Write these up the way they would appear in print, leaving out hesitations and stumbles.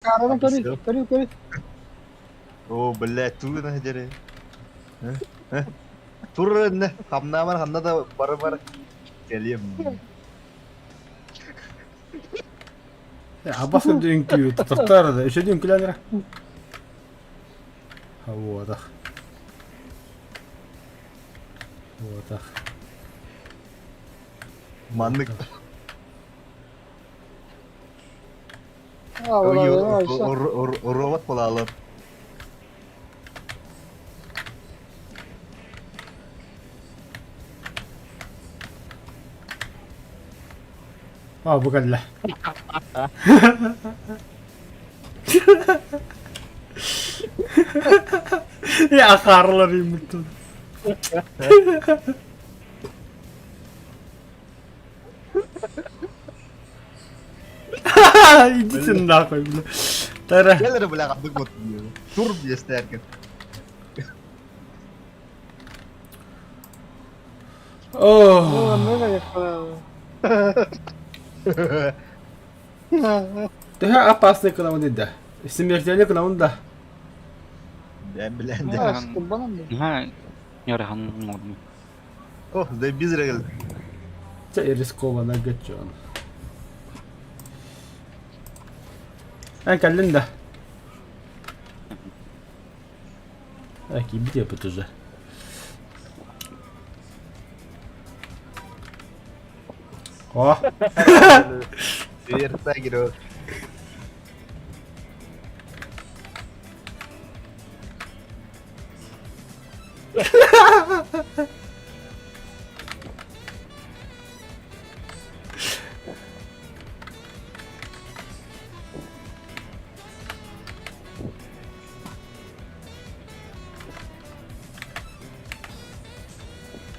Караны көрүй, көрүй, көрүй. О, блядь, тугу дери. Тур önüne, хамнаамар ханна да бары-бары кэлиэм. Абас кырдьык үҥкүү тутахтар да, үчүгэй үҥкүүлээн эрэ. Буотах. Буотах. Маннык робот буолаалар. А, бу кэллэ. Я ахаарылар ииммиттэн. Идите нахуй, бля. Тара. Кэл эрэ бля ханнык вот тур биэстээргин. О. Төһө опасный кынабын да? Смертельный кынабын да. Билэн Ньөрөһөн оҥордум. О, да без регел. Це рискованно гачон. Эн кэллин да? Э, киирбит эпит уже. О! Вертагиро.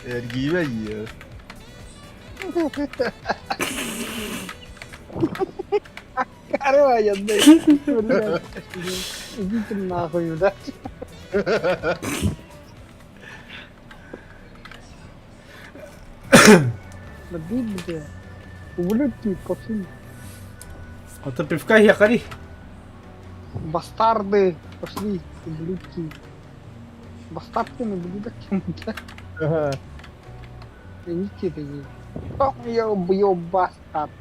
Эргиибэ иэ. Короче, блядь, идите нахуй, блядь. Бля, ублюдки, пошли. А то пивка якари. Бастарды, пошли, ублюдки. Бастардкин ублюдок, блядь. Идите такие. Я убью бастард.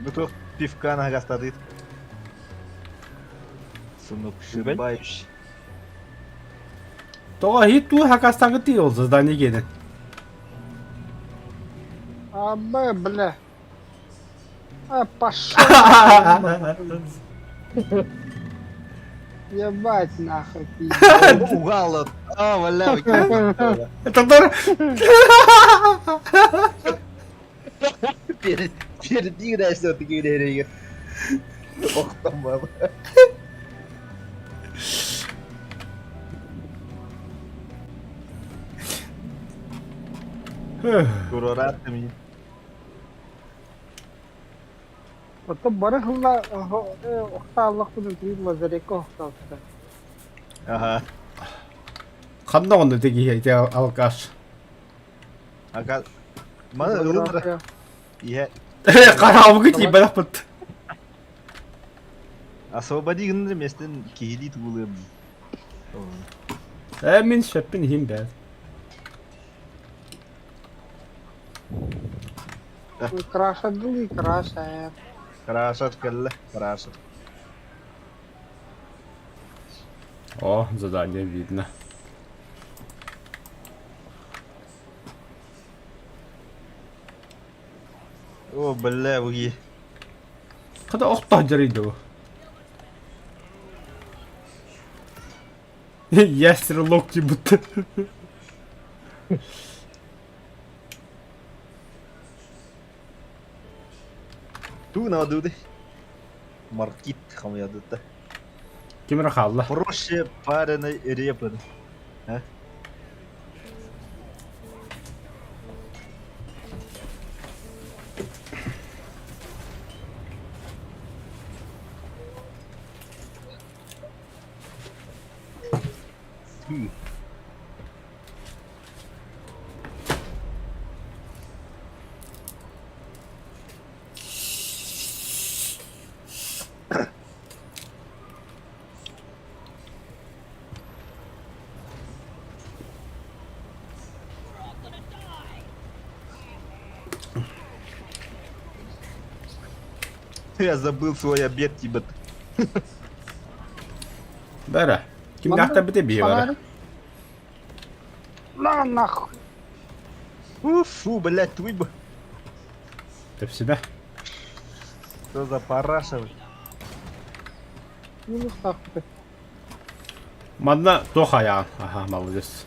Бу туох пивка наһагастатыт. Сногсшибающий. Тоҕо иһит туу хакастаҥҥыт ол задание гиэнэ. А, б, бля. А, пошел. Ебать нахуй, пиздец. Угала. А, бля, Это Перед перед все-таки Ох, там баба. Курорат мне. Оттон бары хылла охтааллахпын тириим лазарекка охтообута. Ага. Ханна онно тигиһэ ити алкаш. Ага. Маны ылындыра. Иһэ. Хараабыгы тиийбэтэхпит. Освободи гынныр местен киһилии тугулыам. Э мин сөппүн иһин бээр. Краша дылы краша. Крашат кэллэ, крашат. О, задание видно. О, бля, буги. Хата охто дьарыйда бу. Ястер локти будто. Туу надуды. Маркит хамыядыта. Ким эрэ хаалла. Проще пареной репы. А? Хм. Я забыл свой обед, типа. Бара. Кимнээхтэр бите бие бара. На нахуй. Фу, блядь, твой бы. Тэпсибэ. Что за параша? Ну, нахуй. Манна туох айаан. Аха, молодец.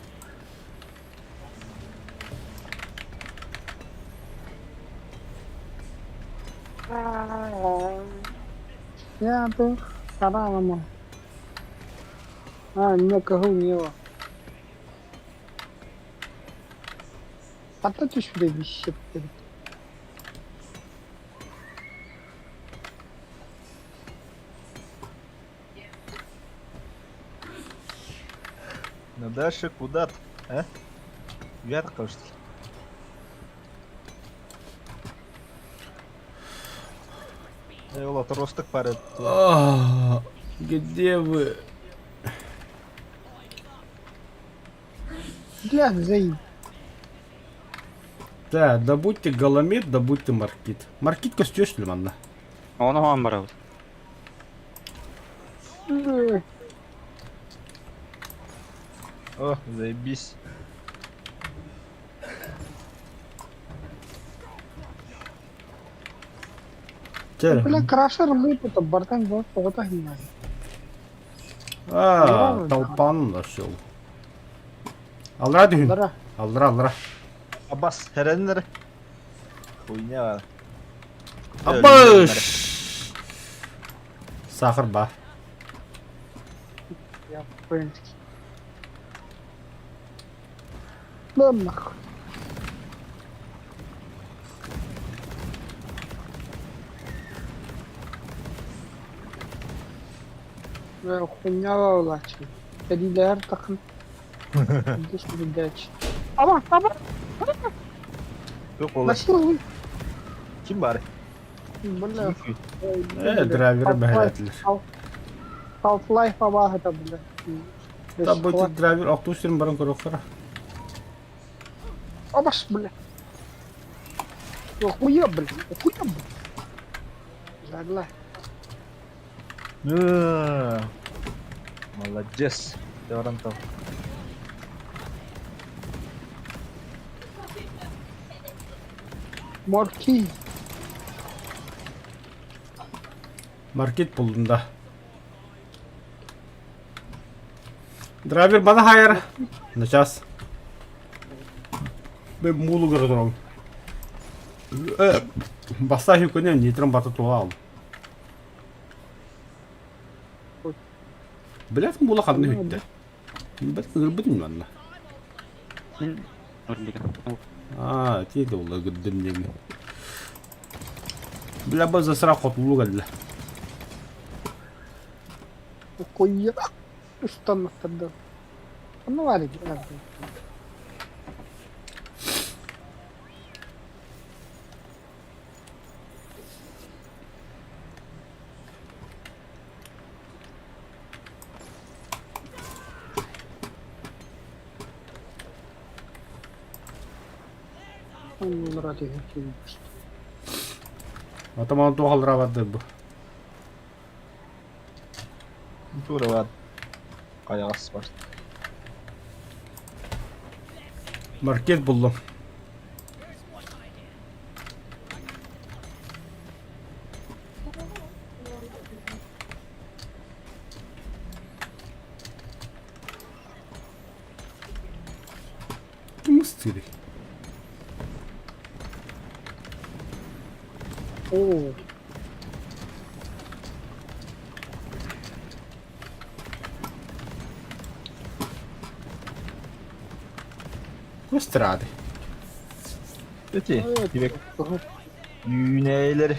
Я тут харамама. А, не кого не Хата түспүтэ висит. Ну дальше куда-то, а? Вверх, кажется. Эй, ол отросток пары. А, Где вы? Бля, заеб. Да, добудьте голомет, добудьте маркит. Маркит көстүөс манна. Ону оһон барабыт. О, заебись. Чэ. Бля, крашер лыпыта, бартан вот тоҕото иһиннэр. А, толпаны нашел. Алра түһүн. Бара. Алра, алра. Абас, хэрэннэр. Хуйня бар. Абыш! Сахар ба. Я в принципе. Да нахуй. Бля, хуйня лачы. Кэлиилэһэр тахын. Диш билээччи. Аба, аба! Туох буолла? Насилуй! Ким баар? Бля. Э, драйверы бэһэлээтилэр. Half-Life абааһыта, бля. Табыты драйвер охтуу сирин баран көрүөххэ. Абаш, бля. Охуя, бля. Охуя, бля. Жагла. Молодец. Баран там. Морки. Маркет булдум да. Драйвер бана хайыр. Сейчас. Мен муулу көрө турабын. Э, Бастаах үкөнө нитрон бата тула ал. Блядь, муула ханны хүттэ. Бэт ырбытым манна. Мин Аа, тиийдэ буолла гырдым диэҥҥэ. Бля, бу засра хотулуу кэллэ. Охуя. Устаннахтарда. Онно баар Атаман туох аллара бу. Тура хайаҕас бар. Маркет буллум. Ким ыстыырый? Оо. Кострады. Эти, тибек үүнээлери.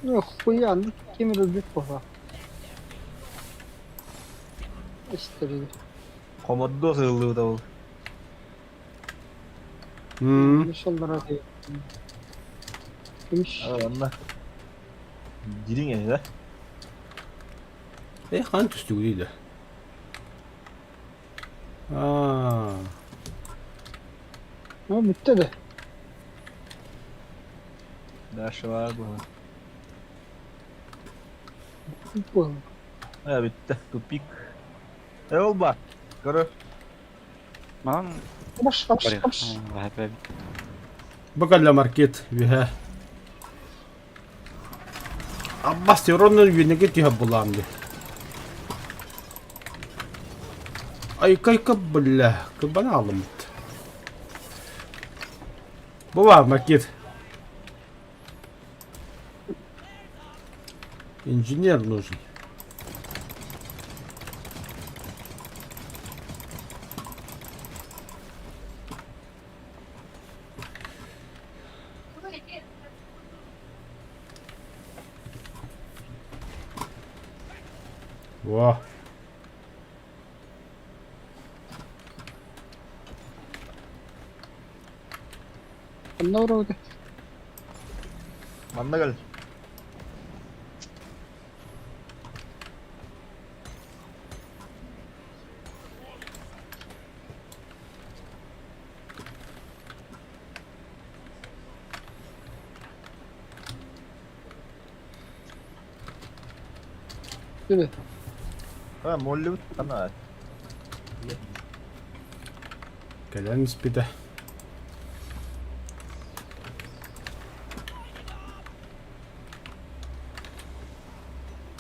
Ну хуя, ну кем рубит пора. История. Комоддо сыллыбыта ол. Мишеллара. Миш. Онна. Дириҥ эһи да? Э, хаан түстүгүнүй да? Аа. Ну, бүттэ да. Дашевар буолан. Буолла. Э, бүттэ. Тупик. Э, ол ба. Көрө. Манан Абаш, абаш, барыах. абаш. Баһа Бу кэллэ маркет үөһэ. Аббас ронно үөнэгэ түһэ булаам дии. Айка-айка бля, кыбана алымыт. Бу бар макет. Инженер нужен. Во. Ханна олоробут? Манна кэл. Били. А, моллибут хана. Кэлэн испитэ.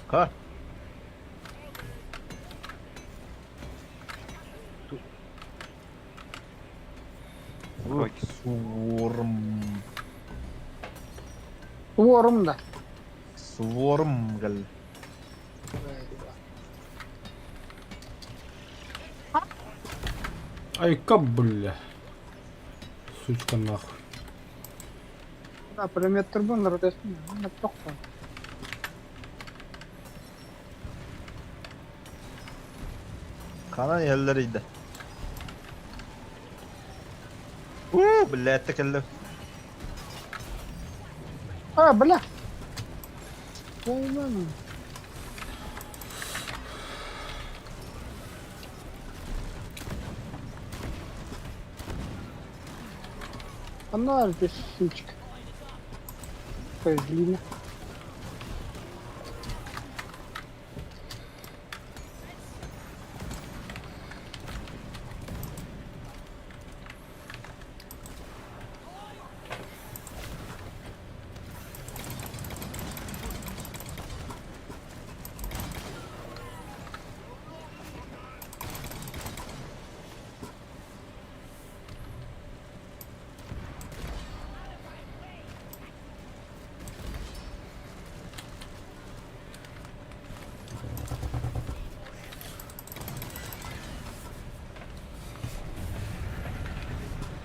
Ха. Суорум. Уорум да. Суорум кэллэ. Айка, бля. Сучка нахуй. Да, пулеметтарбын ротеспин. Тохтон. Ханан иһэллэр ыйда. Уу, блядь, кэллэ. А, бля. Ой, Она здесь сучка. Козлина.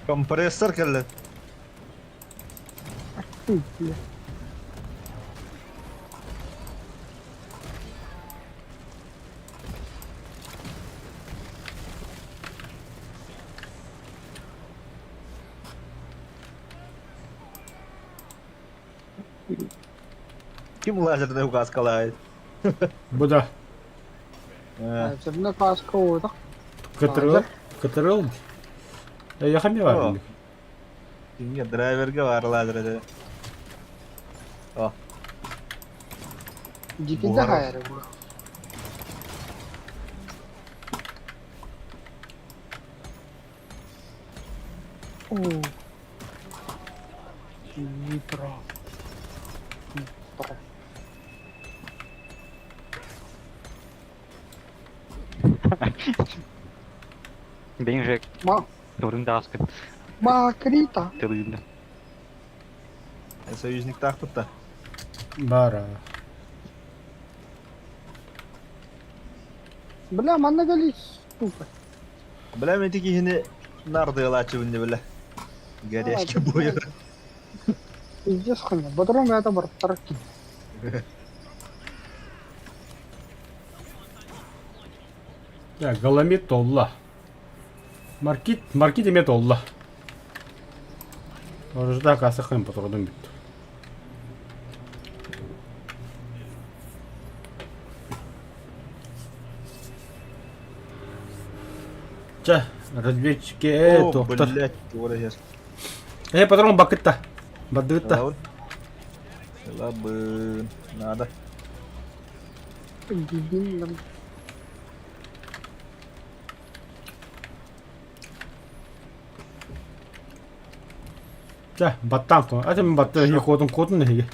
Компрессор кэллэ. Ты, бля. Ким лазерный указкалаает? Бу да. Зерно каска уотах. КТРЛ. КТРЛ. Эйиэхэ эмиэ баар инник. Кимҥэ драйверга баар лазер этэ. О. Дикий Буһар. да хайары бу. О. Днепро. Днепро. Бэйэҥ же Ма тылын да ааскыт Макрита. тылыында. Союзниктаахпыт да. Баар. Бля, манна кэлий, сука. Бля, мен ити киһини нардыалааччыбын дии бля. Горячка буойар. Пиздец хуйня. Бодром это барттар Так, Галамид толла. Маркит, Маркит эмиэ толла. Оружда касахын патронум бүттү. Чэ, разведчики, э, О, доктор. блядь, туора иһэр. Э, патрон бакытта. Бардыгытта. Аҕабын. Ылабын. Надо. Дебил. Чэ, баттаан то. Ати мин батта эһиги куотун куотун эһиги.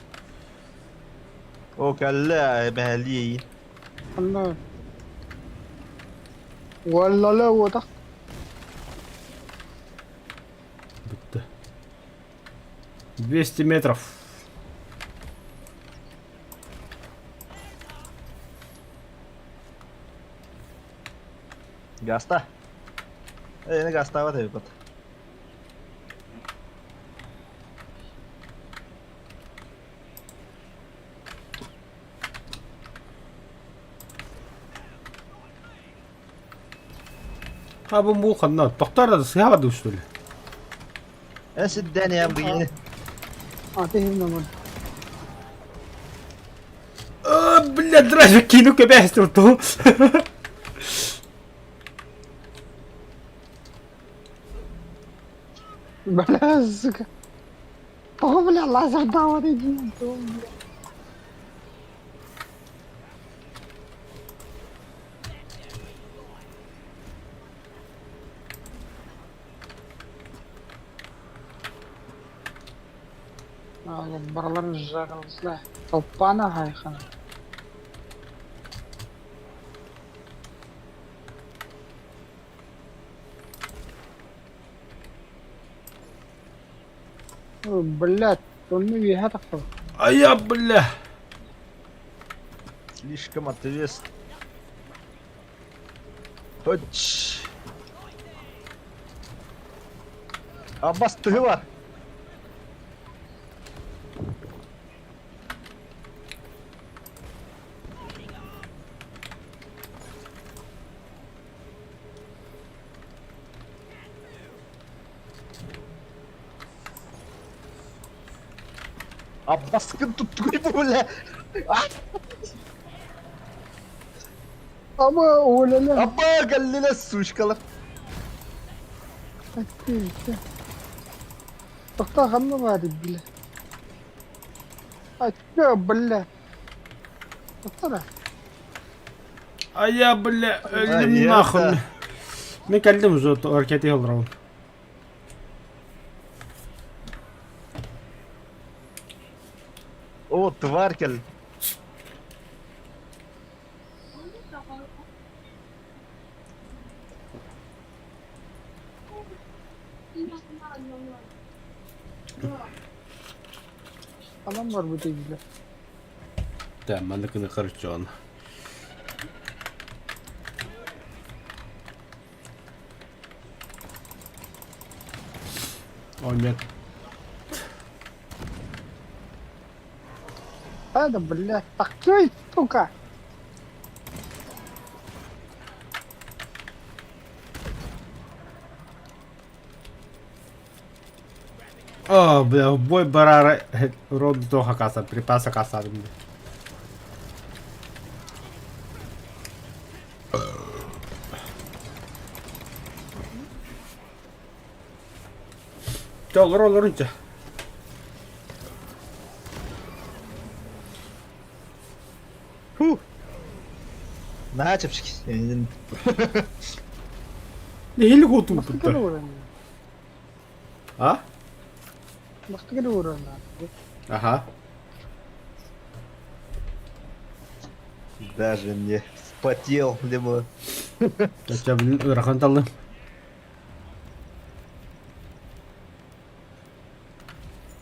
О, кэллэ эбээлии. Анна. Уоллала уотах. Бүттэ. 200 метров. Гаста. Э, гастаабат эбит. А бу муу ханна? Тохтор да сыһа барды что ли? Эн сиддэн иһэн бигини. Аты химнамын. А, бля, драйвер кину кэбээстим ту. Бля, сука. Тоҕо, бля, лазердаабат иди. Барыларын жарылысла. Толпана хайхан. Блядь, онну үөһэ тахсар. А я, бля. Слишком ответственно. Хоч. Аббас тыһы бар. Аббаскын туттугуй бу бля. Ама уолалар. Абба кэллилэр сучкалар. Тохтоо ханна баар бile. Ачча бля. Тохтоо. А я, бля, өллүм я нахуй. да. Мин кэллим уже ракеты олоробун. О, тварь кэл. Анам бар бу бile. Да, манныкыны харчон. О, нет. Это, блядь, такой, сука. О, бля, бой барара род доха каса, припаса каса. Чэ, олор олорун чэ. Фу. Наһаа чэпчэки. Нэһилик отуу Бастакы путта. ууран. А? Бастакы ууран. Ага. Даже не вспотел, либо. Чэ, блин, ыарахан таллым.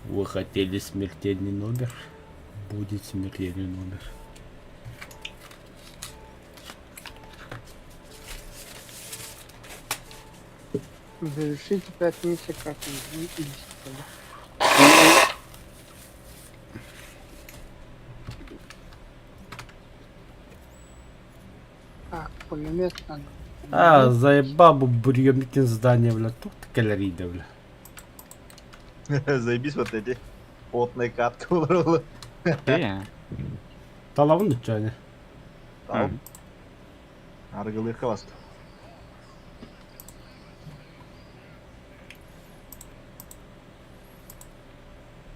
Вы хотели смертельный номер? Будет смертельный номер. Завершите 5 миссий как и Так, пулемет надо. А, заебал бы бурьемитин здание, бля. Тут калорийда, бля. Заебись вот эти потные катка выбрала. Ээ. Талабын дуччаня. Там. Аргылыха вас.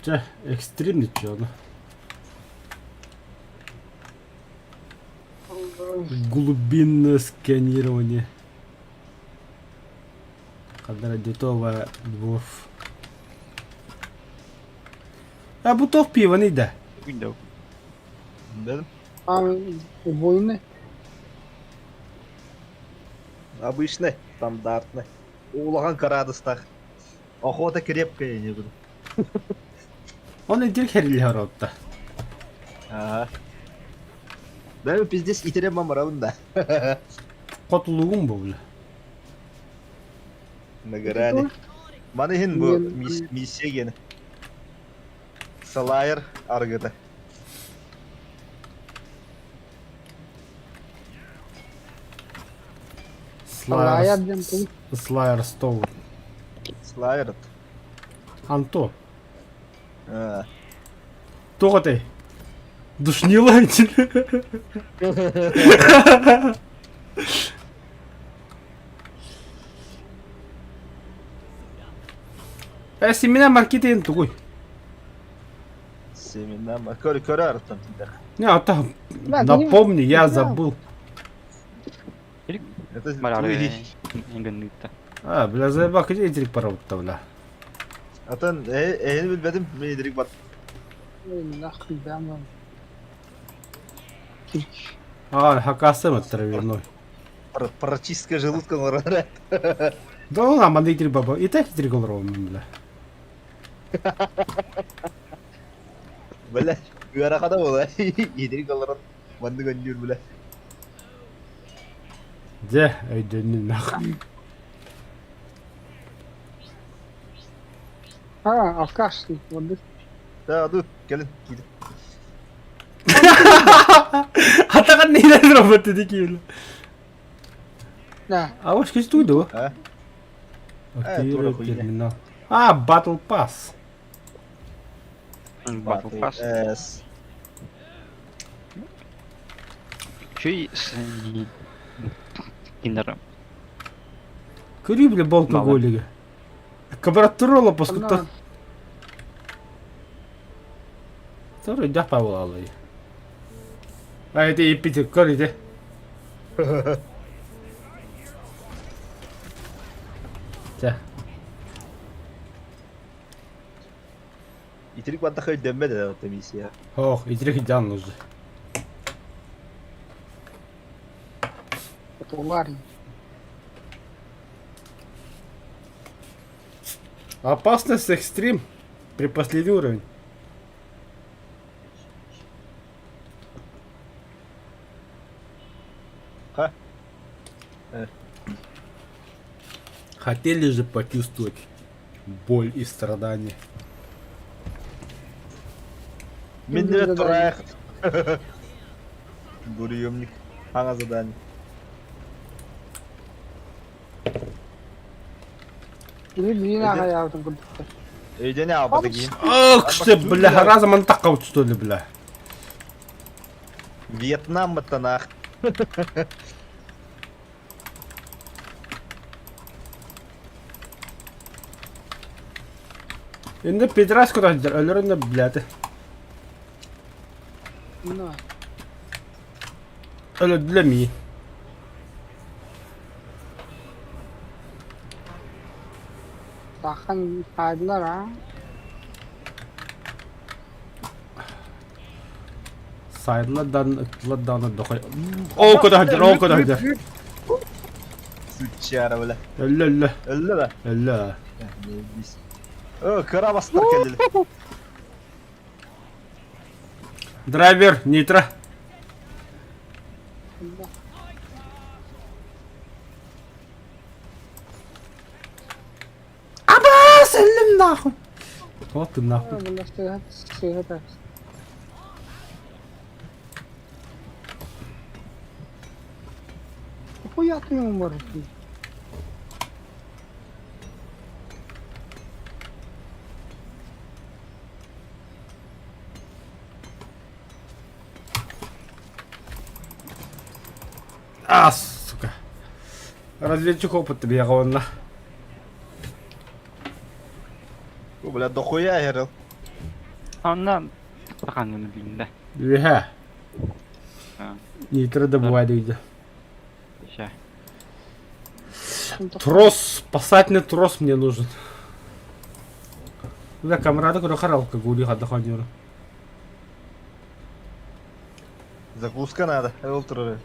Чэ, экстрим дуччана. Глубинное сканирование. Хадара Детова Дворф. А бутов пиваны да. Window. Да? А, убойный. Обычный, стандартный. Улахан кыраадыстаах. Охота крепкая не буду. Он индир херилиһэр отта. Ага. Да, пиздец, итерем мамарабын да. Хотулугум бу бля. На грани. Маны иһин бу миссия гене. Салайер аргыта. Салайер диэн тугуй? Слайер Стоун. Слайер. Анто. Туох этэй? Душнила итин. Э, семена маркетинг тугуй? Семена көр көрөр оттон Не, а там напомни, я забыл. Это А, бля, заебал, где идрик пора бля. Атын эһини билбэтим, мин идрик бар. Нахуй дам. А, хакасым травяной. Прочистка желудка оҥорор. Да ну нам идрик баба. И так идрик олоробун, бля. Бля, ыарахана буола. Идрик олорон маннык өннүүр бля. Дьэ, өйдөннүм нахуй. А, алкаш, воды. Да, ду, кэлин, киирин. Атаҕын нэһилэн робот дии киирин. Да. А уж кис туйду. А? Активируй терминал. А, Battle Pass. Battle Pass. S. Чүй с киндером. Көрүү бile бу алкоголига. Кабраттурола паскутта. Соры дях павлалы. А это и пить көрү Чэ. Итирик баттаха өйдөммөт это миссия. Ох, итирик идеально уже. Популярный. Опасность экстрим. Предпоследний уровень. Ха? Хотели же почувствовать боль и страдания. Мин тураах. Бурьемник. Хаҥа задание. Өйдөнө аабата киин. Ох, что, бля, разом антаккабыт что ли, бля. Вьетнам маттанаах. Инде педрас куда өлөрөн блядь. Өлөдүлэ мии. Сахан хаадылар а. Сайдылар дан ыттылар дааны дохой. Ол көтө сылдьар, ол көтө сылдьар. Сучара бля. Өллө өллө. Өллө да. Өллө. О, кыра бастар кэллилэр. Драйвер, нитро. Абас, өллүм нахуй. Вот ты нахуй. Хуя ты ему можешь? А, сука. Разведчик опыт тебе говно. Бу бля дохуя эрэл. Онно сахаҥҥын билиннэ. Үһэ. Нитро добывай дойду. Ща. Трос, спасательный трос мне нужен. Бля, камрада көрө харалка гули хадда ханьора. Закуска надо, ол турар.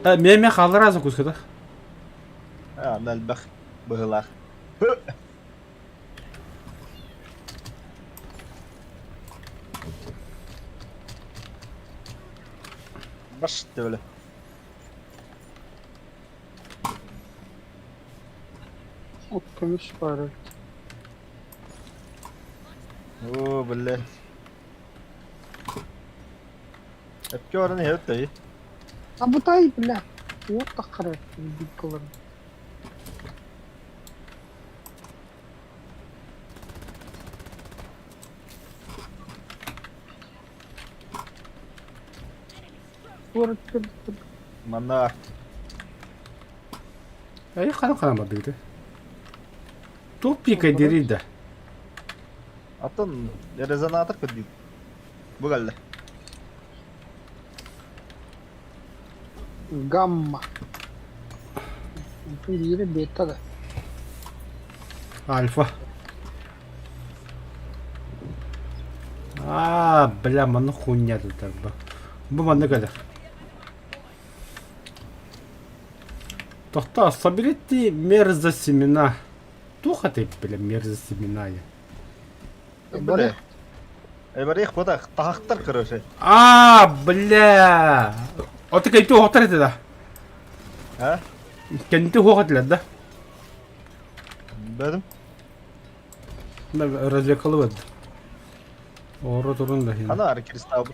Меме хааллара закуската. А, элбэх быһылаах. Баш бля. От көмүс баар. О, блядь. Эпке баран иһэбит Абытай, бля. Уот таххара биккалар. Манна Эй, хана хана бардыгыты. Туох пикадери да. Атын резонатор көрдүүр. Бу кэллэ. Гамма. Биирэ бета да. Альфа. Аа, бля, манна хуйня тут бу. Бу манна кэлэр. Тохтоо, соберите мерзо семена. Туох этэй, бля, мерзо семена я. Бля. Эбэриэх бутах таһахтар короче. Аа, бля. Оты кэнти уохтар этэ да? А? Кэнти уох этилэр да? Бэдим. Развлекалы бэрд. Оро турун да. Ана ары кристалл.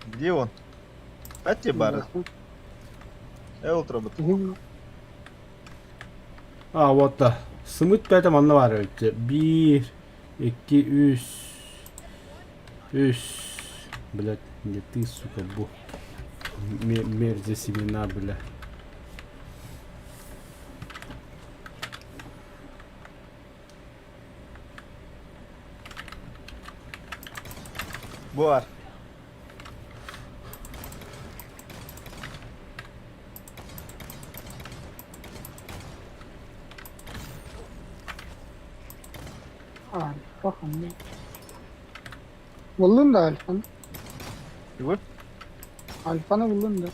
Где он? Әтте бары. Эл робот. А, вот да. Сымыт бэйэтэ манна баар эбит. Биир, икки, үс. Үс. Блядь, не ты, сука, бу. Мерзи семена, бля. Бар. Альфа ханна. Буллун да альфаны. Тугу? Альфаны буллун да.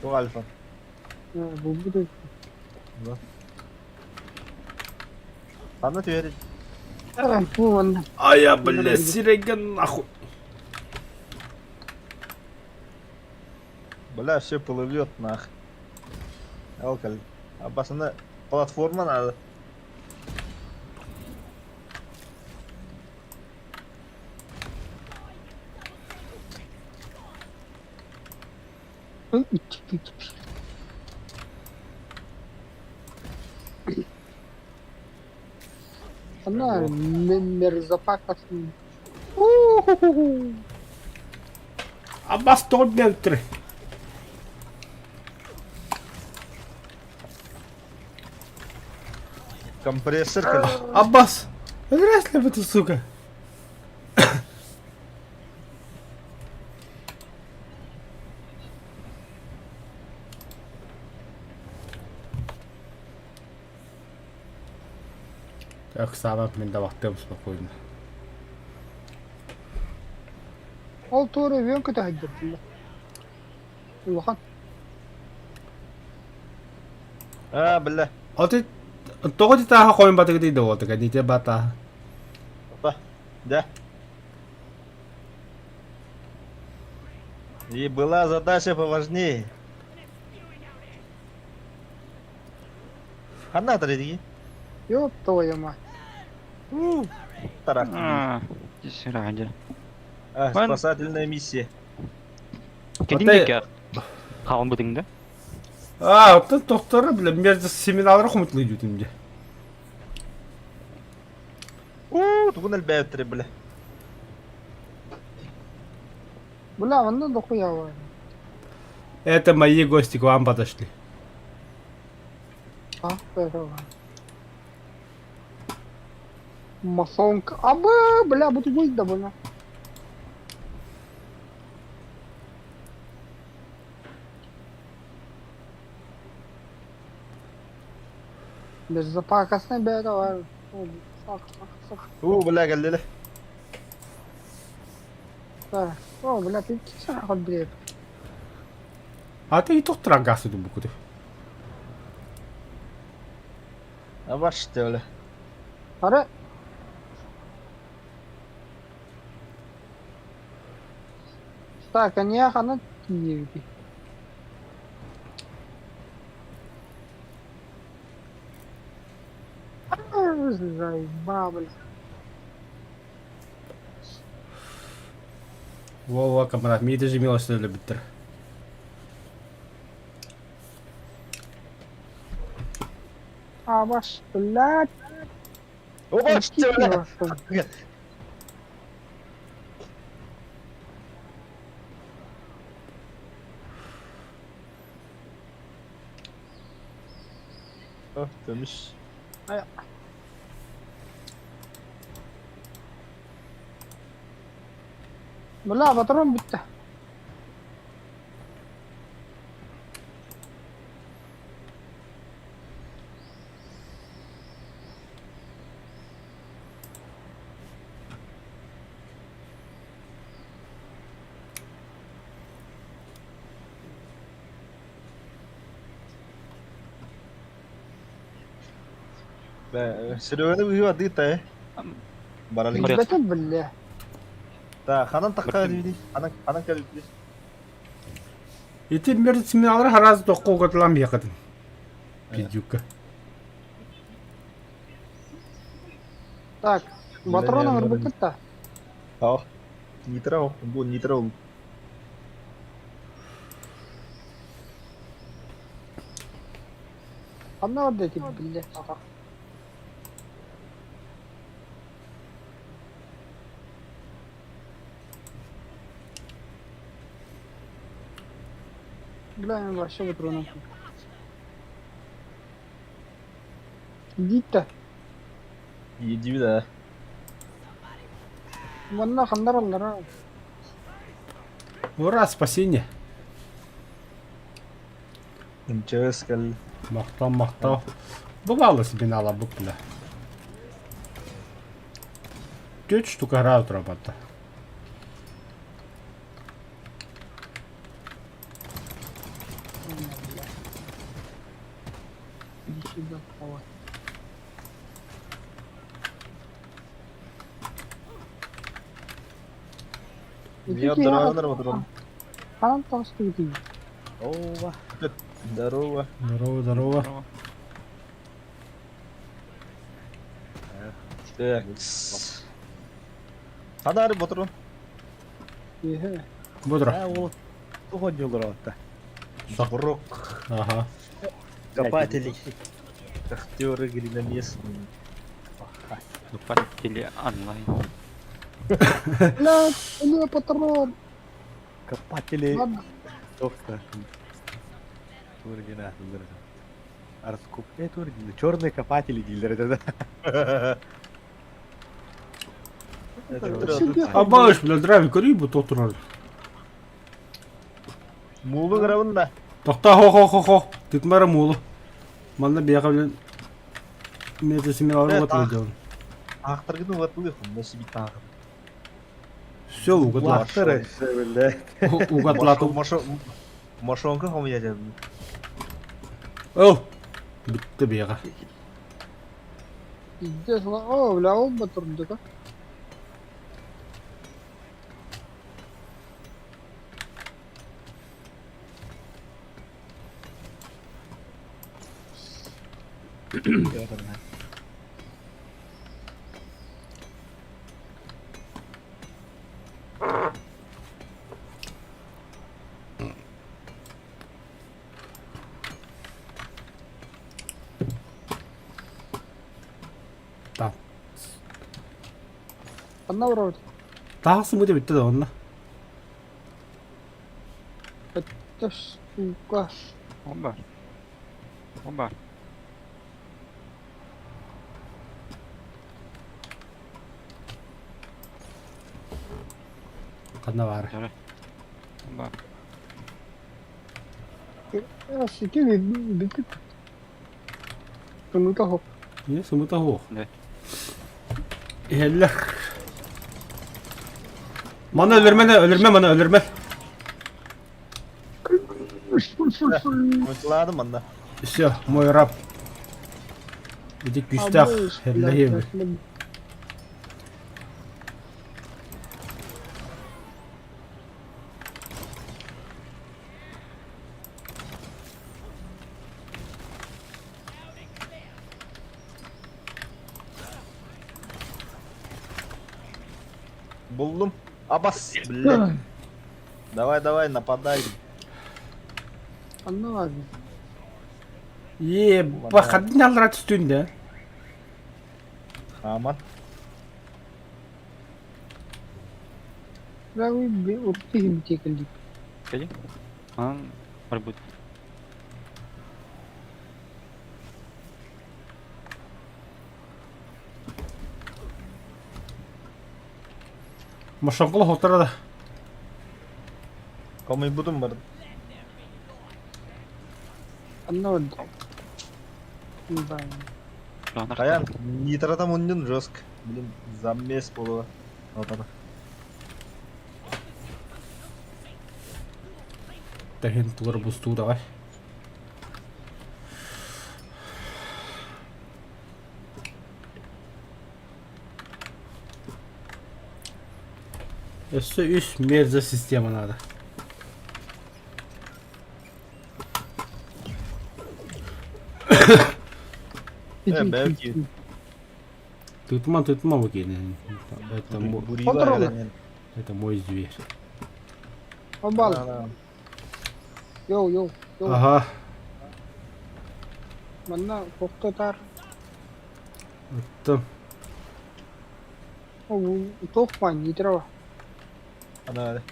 Туох альфа? Булбут Ханна түһэр? Бу манна. А я, бля, сирэйгэ нахуй. Бля, все плывет нах. Алкаль. А пацаны, платформа надо. Она мерзопакостный. У-ху-ху-ху. Аббас тоҕо бэлтэр. Компрессор, короче. Аббас! Здрасте, ты, сука. Так, саабап мин да вахтыам спокойно. Ол туора үөн көтө сылдьар Улахан. А, бля. Оти тоҕо титааха хойун батыгы да уотыга ните бата. Опа. Да. И была задача поважнее. Ханна тредиги. Ёб твою мать. Тарах. А, здесь ради. А, спасательная миссия. Кедин диэки хаалан бытыҥ да? А, оттон тохторо, бля, между семиналары хомутлы идут им У, тугун элбээттери, бля. Бля, онно дохуя бар. Это мои гости к вам подошли. А, здорово. Масонка. Абы, бля, буду быть да, бля. Безопасный бэйэтэ бар. Уу, бля, кэллилэр. О, бля, ты сахар блядь. А ты и тохтора гасы дубукуты. Абаш бля. Ара. Так, они хана тиийбит. Заебал, блядь. Во-во, камрад, мне даже милость любиттер. А ваш, блядь, Обаш бля. Көмүс. Бля, патрон бүттэ. Сереганы быһыы адыыта э. Баралык. Билбэтим биллэ. Та ханан тахха диби. Ханан ханан кэлбит. Ити мертсминалар хараз тоққу катылам якатын. Пиздюка. Так, патрон ырбыккыт да. Ал. Нитро, бу нитро. Ханна барда ити биллэ. Бля, мен вообще патроном. Диtta. Диби да. Манна ханнар аллара. Ура, спасение. МЧС кэл. Махтал, махтал. Бывало себе на лабук, бля. Түөрт штука граут работа. Иди сюда, давай. Я здорово, здорово. Ханан таҕыстыбытый? Ова. Здорово. Здорово, здорово. Так. Ханары ботурун. Иһэ. Бодро. Ол туох дьоллороотта. Брок. Ага. Копатели. Шахтеры глиноместные. Копатели онлайн. Бля, бля, патрон. Копатели Ладно. Тоқта. Тургина. Арскуп. Э, Тургина. Черные копатели дииллэр этэ да. Абаш, бля, драйв көрүй бу тоқтырар. Мулу грабын да. Тоқта, хо-хо-хо-хо. Тытмара мулу. Манна бияға білен метрсимен алып отыр. Ақтыргын угатылы хунна сиби тағы. Все угатла. Лақтыр өссө Угатлату. Мошонка хомия жабы. О! Бітті бияға. Пиздец, о, бля, ол патрон да. Так. Ханна барабыт? Тағысы мүде бітті да онна. Это сука. Оба. Оба. Қана бар. Оба. Сики бүт. Тунута хоп. Не, сымыта суох. Да. Иһэллэр. Маны өлөрмө, өлөрмө, маны өлөрмө. Мытладым манна. Все, мой раб. Ити күүстээх эрлэһиэбит. Буллум. Абас, блядь. Давай, давай, нападай. Анна var. Е, бахадын алра түстүн да. Хаман. Ben bir urtu gibi çekildik. Кэлин. Онон барбыт. Машанкола хотара да. Комуйбутум бар. Анна var. Хаян, нитрата муннун жестко. Блин, замес буолуо. Отара. Тэһин тулар бустуу давай. Өссө үс мерза система надо. Belki. Тытма, тытма выкини. Это, мо- это мой зверь. Обал. Йоу, йоу, йоу. Ага. Манна тохтотар. Это Туох баан нитро. Ана.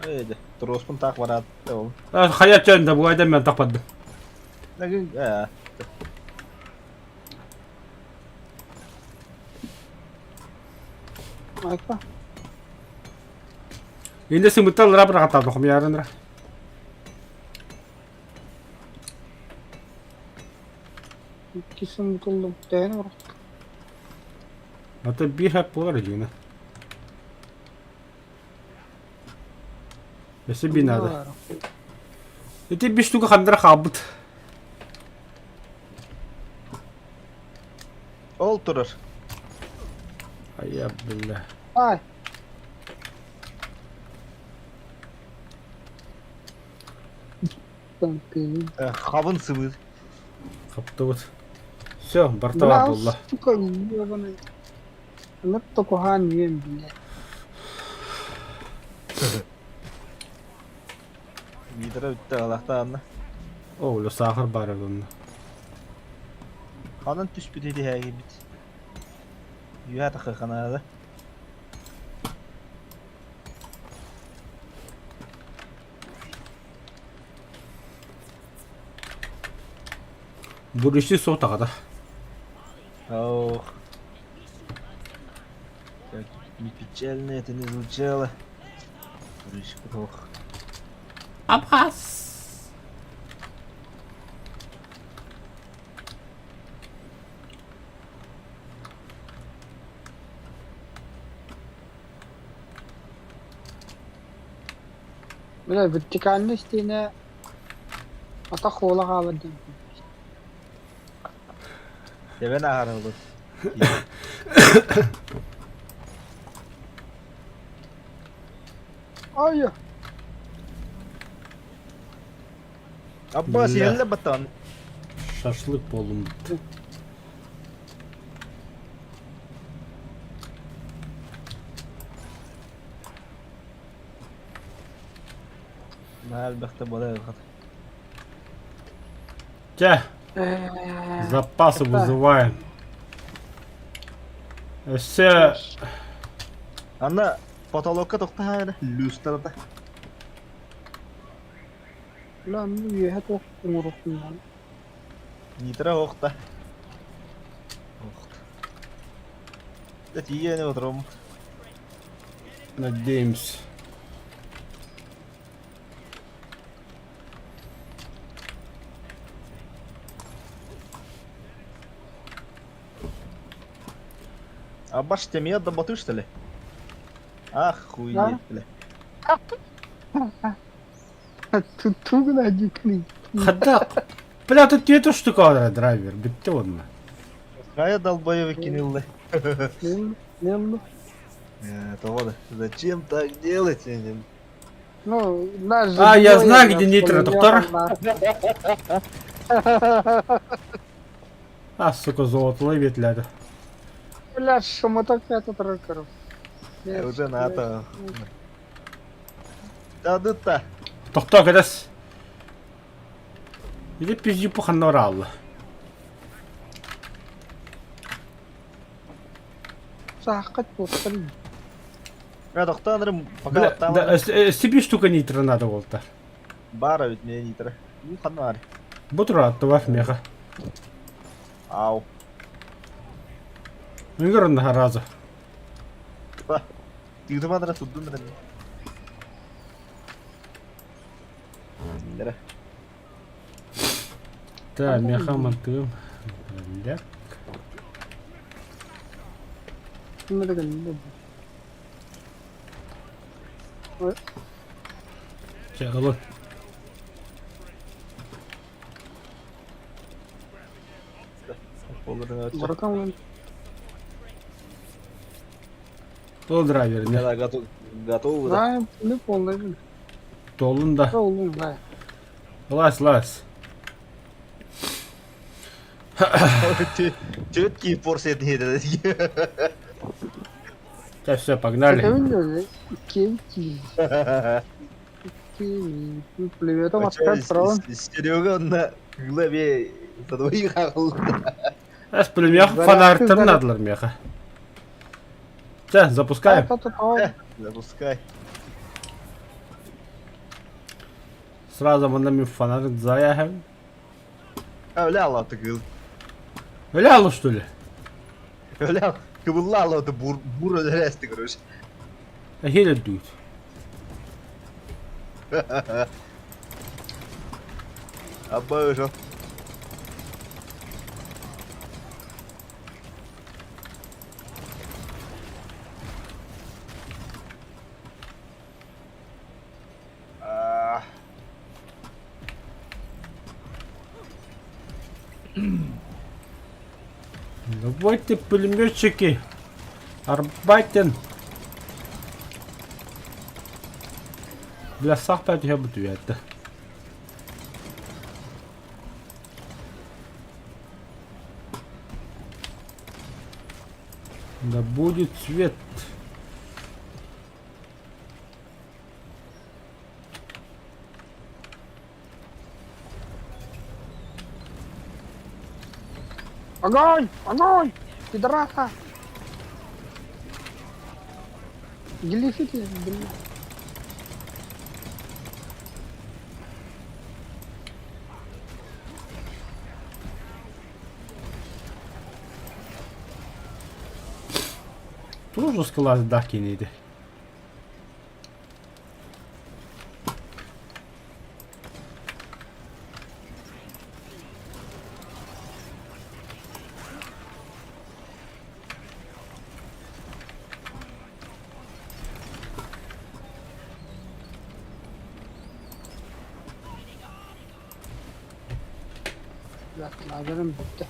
Эйде, троспун так барат ол. Хайа чөн да бугайдан мен тақпадым. Э. Айка. Инде сымыттал рабра катады хомярынра. Иккисин бутулдум. Дээн бар. Ата бир хап болар дигена. Өссө бинада. Ити биш туга хандра хаалбыт. Ол турар. Айа бля. Ай. Хабын сыбыр. Хаптыбыт. Все, бартабар буолла. Сука, ебаный. Анат токохан ем, блядь. Мидра бүттэ алахтаанна. О, үлэ саахар баар онно. Ханан түспүт иһээгибит. Үһэ тахыханаада. Бурүсү суох таҕата. Ох. Как не печально это не звучало. Ох. Абхаз! Бля, вертикальный стене атах хола хаалар диэн. Тэбэн ааһар Ай! Абба сиэллэ баттан. Шашлык буоллум. Наһаа элбэхтэ буола Чэ, запасы вызываем. Өссө Анна потолокка тохтаһаара люстрата. Бля, ну үөһэ туох оҥоруохпун Нитро охта. Охта. Да тиийэн отыром. Надеемся. А баш темия да баты что ли? Да? Охуеть, бля. Тугна дикли. Хадда. Бля, тут нету штука драйвер, битте онно. Хайа долбоёбы кинулы. Мен, мен. Того да. Зачем так делать? Я не- Ну, наш же А, я двое знаю, нас где нитро, доктор. пулемётом, А, сука, золотолы ветляды. Бля, шумоток этот рокеров. Уже на Да да Тохтоо кэтэс. Или пизди пуханна бараалла. Сааххат буолтар. Я тохтоон пока Бля, да, себе штука нитро надо болта. Бара ведь мне нитро. Ну, ханар. Бу тура меха. Ау. Ыҥырын раза. Тыытымадара суддун эрэ. Дара. Да, меха мантыым. Бля. Чэ, ылын. Братан, Ол драйвер не. Да, готов, готовы, да? да, не полный. Толун да. Полный, да. Лас, лас. Четкие порции это Да, все, погнали. Пулеметом откат право. Серега на главе за двоих Эс пулемет фонарь надо меха. Все, запускаем. Запускай. Сразу мы нами фонарь заехаем. А, ля, ты гыл. Ляла, что ли? Ля, кыбылла, ты бур, бур, ты, короче. Хеле дует. Обожал. Давайте пулеметчики. Арбайтен. Бля, сахпать я буду это. Да будет цвет. Огонь! Огонь! Пидораса! Глифите, блин. Тоже скала дахкин иди. Лазерым бүттэ.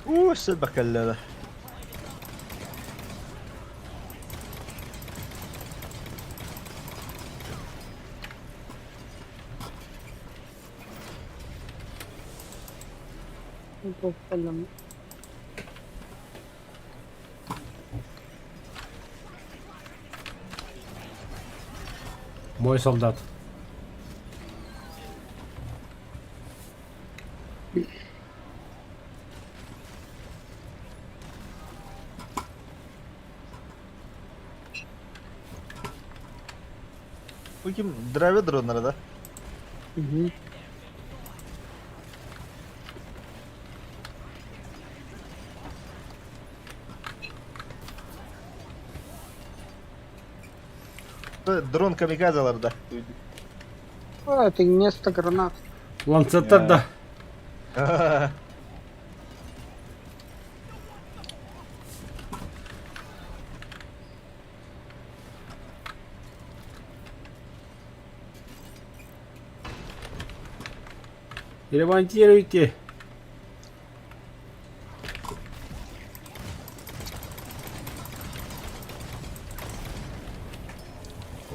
Уу, сэл бакаллара. Мой солдат. Бу ким драйвер оннара да? Угу. Дрон камикадзалар да. А, это вместо гранат. Ланцеттар да. Ремонтируйте.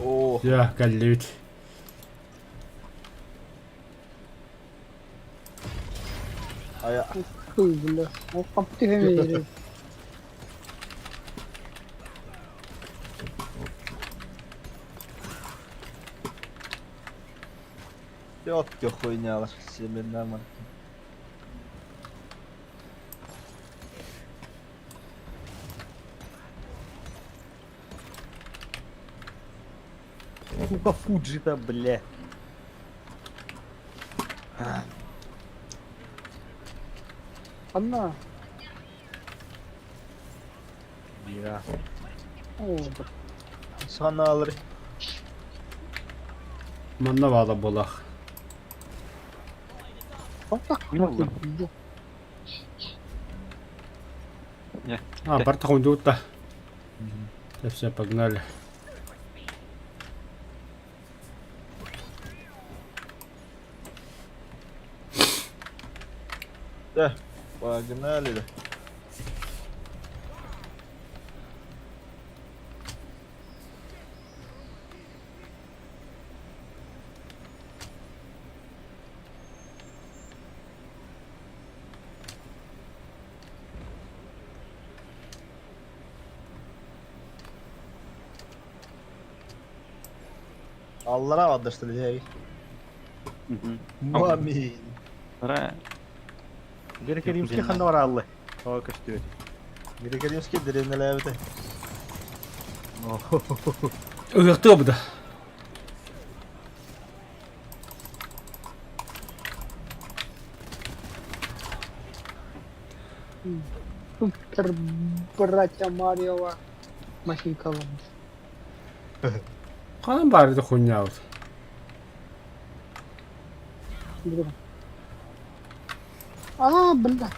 О, Дьэ, кэллибит. Ая. Хуй, бля. Ол хапты Тетки хуйнялар, семена марки. Сука, Фуджи-то, бля. Анна. Бля. О, Саналар. Манна баала буолах. Мин ыллым. А, барта хундуутта. Все, погнали. Да, погнали, да. Аллара аддаштылы Мами. Ра. Грекоримский ханна бараллы. О, көстүөт. Грекоримский деревнелээбите. Ыһыахтыа буда. Супер братья Марио Махинкалан. Хаан баар ити хуйнябыт. А, бля.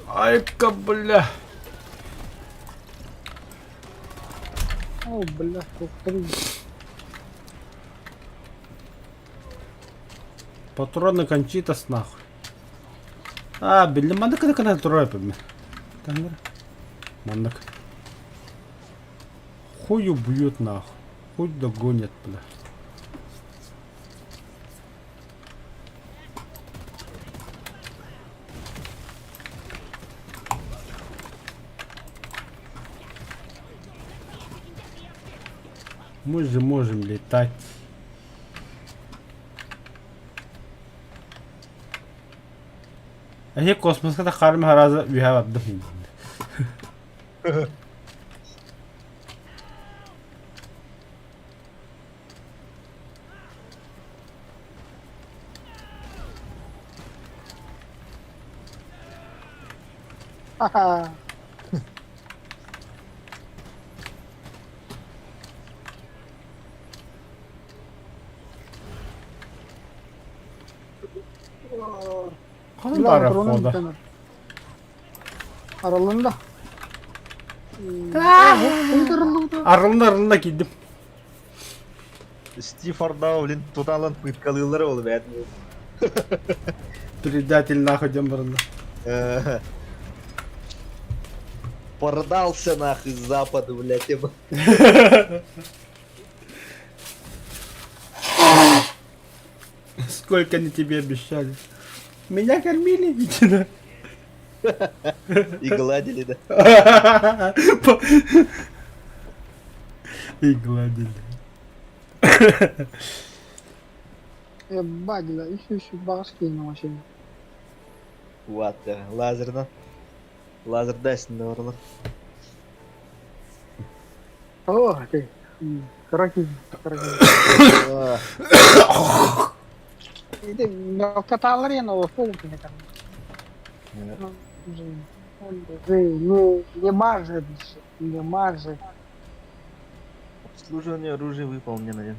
Айка, бля. О, бля, повтори. Патроны кончитас нахуй. А, биллим маннык кына кына турар эппин. Маннык. Хуй убьют нахуй. Хуй догонят, бля. Мы же можем летать. Эһи космоска таххаарым хараза үһэ бардым. Ха-ха. Хаһан баара хода? Аралында. Арылында арылында киирдим. Стив Ардау, блин, туталан пыткалыыллара ол бэт. Предатель нахуй диэн баранна. Продался нахуй с запада, блядь, типа. Сколько они тебе обещали? Меня кормили, видно. И гладили, да. И гладили. Ебать, да, еще еще башки на машине. What the... Лазерна. Лазер дайсын да орлар. О, ты. Караки, караки. Каталар я нового полка. Не, не мажет же, не мажет. Обслуживание оружия выполнено.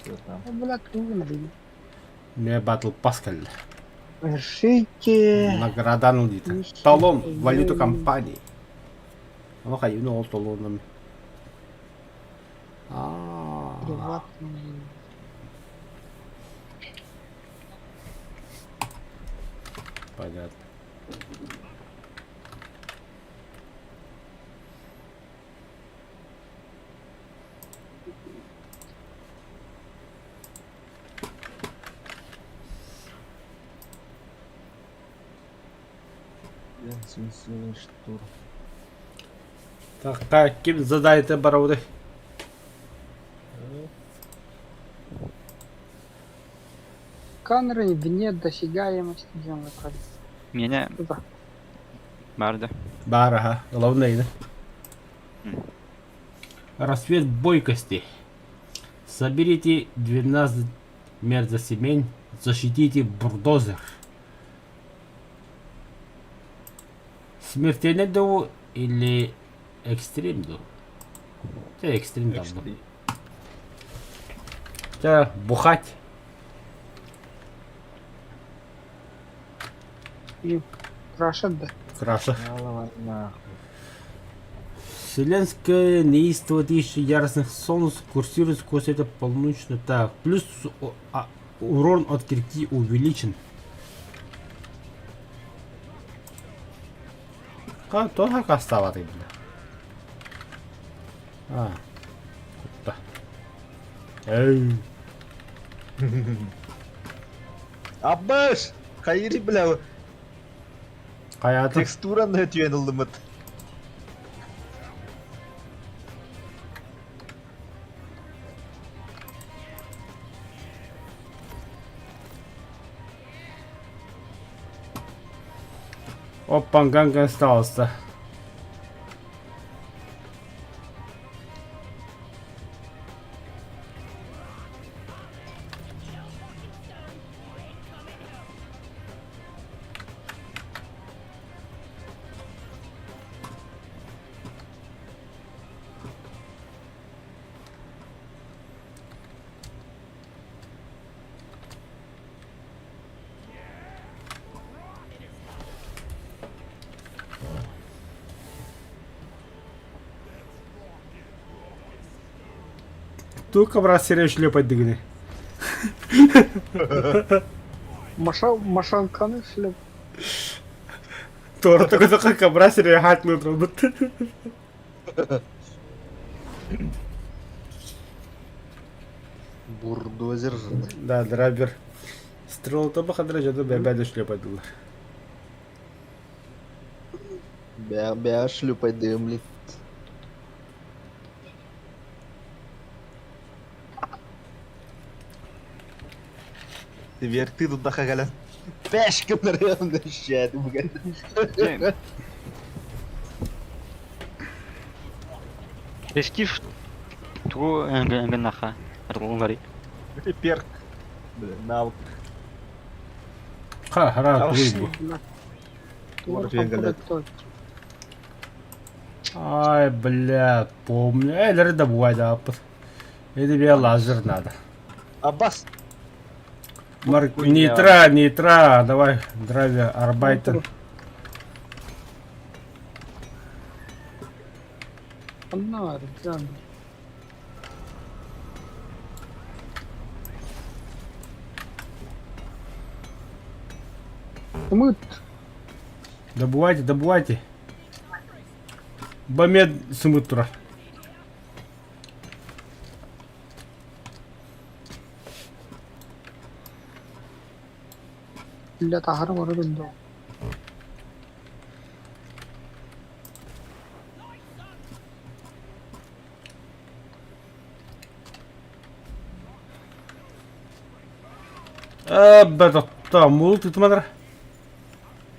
Что там? Ну, бля, трудно. Не Battle Pass кэллэ. Решите. Наградан диэтэ. Талон, валюта компании. Ону хайыны ол толуонум. Аа. Приватный. Понятно. Штурм. Так, ким задайте барабыты? Камеры вне досягаемости земли. Меня Да. барды. Баар аха, главное. Рассвет бойкости. Соберите 12 мерзосемень, защитите бурдозер. Смертельный дуу или экстрим дуу? Те экстрим там. Те бухать. И Крашат, да. Краша. Мало нахуй. Вселенское неистово тысячи яростных солнц курсирует сквозь это полночно. Так, плюс урон от кирки увеличен. А, то как осталось, бля. А, куда? Эй. Абаш! Хайри, бля, Хайата. текстураны өтүйен ылдымыт. Опа, ганг остался. Тука брат серия шлепать дыгны. Маша, машанканы шлеп. Тора только только кабра серия хатну трубут. Бурдозер. Да, драбер. Стрел то бахадра жаду бэбэдэ шлепать дылар. Бя, бя, шлюпать дымли. Верты тут дахагаля. Пешка наверное, щет. Эскиф тугу энгеннаха. Аргунгари. Перк. Бля, навык. Ха, хара, тугу. Ай, бля, помню. Эй, да бывает, да. Это тебе лазер надо. Аббас! Марк, нитра, нитра, давай, драйвер, арбайтер. Аннар, да. Мы Добывайте, добывайте. Бамед сымыт тура. Бля, тахар барабын да. Бә, мул тытмадыр.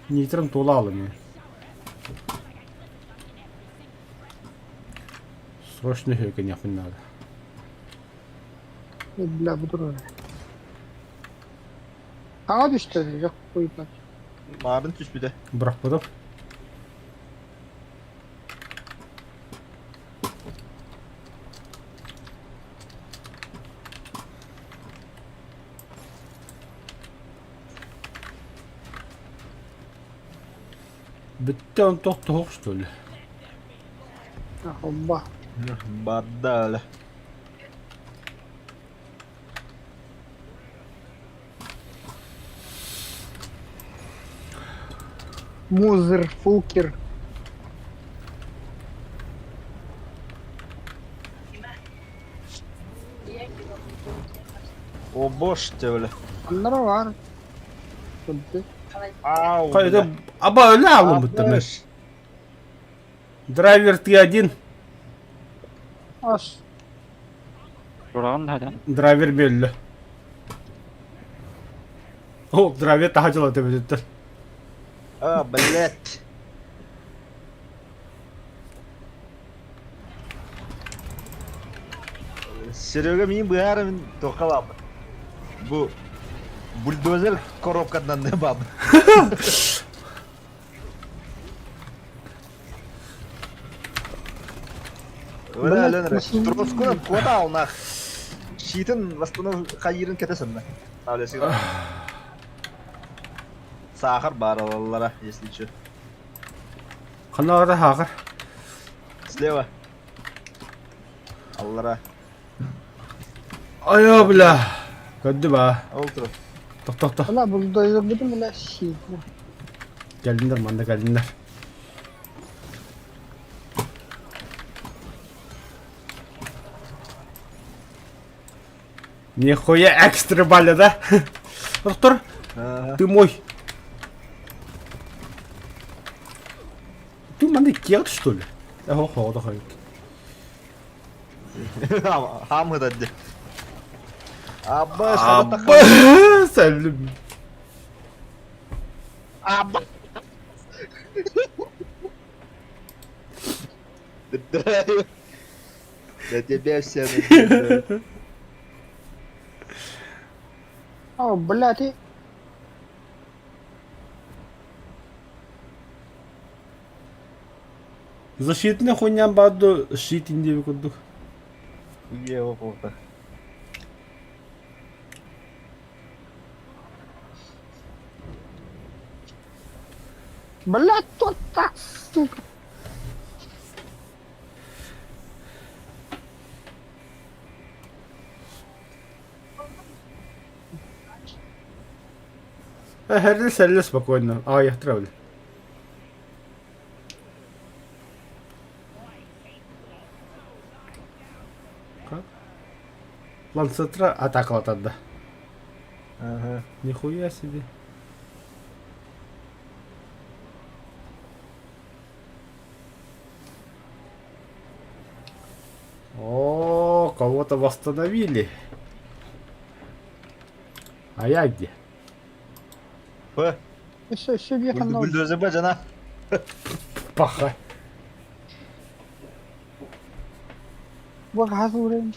Нитром тула алым. Срочно хөкөн надо. Бля, буду. Аңа düştü, yok koyup. Маарын түспүтэ. Бырахпытым. Бүттэ он тохтоһох что ли? Холба. Барда өлө. Музыр, фукер. О боже өлө. Аннара бар. Кырдьык. Ау, Хайда бля. аба өлө аалым бутта мен. Абыш. Драйвер ты один. Ас. Тураҕын да Драйвер бөллө. О, драйвер таха дьылата бүтүттэр. А, блядь. Серега мин быһаарым туохха баабыт. Бу бульдозер коробкатынан да баабыт. Өлө өлөн Троскунан куота алнах. Щитин восстанов хайырын кэтесинна. Саахар баар алаллара, если че. Ханна ара хаахар. Слева. Аллара. Айа бля. Көрдү ба. Ол тур. Тохтохто. Ана бульдозербытын бля сиэтэ. Кэллиннэр манна кэллиннэр. Нихуя экстра баля, да? Доктор, ты мой. Ты манна кет, что ли? Эхо, хода хойт. Хаам ыдадды. Абба, Абба, сәлем. Абба. Драйв. Да тебя все надежда. О, блядь, и... Защитный хуйня баду щит индиви курдук. Ева полта. Блядь, тут так, сука. Херле сәлле спокойно. А, я травлю. Как? Ланцетра атакалатады. Ага. Нихуя себе. О, кого-то восстановили. А я где? П. Еще, еще въехал на Бульдозер жана. Паха. Богазурен.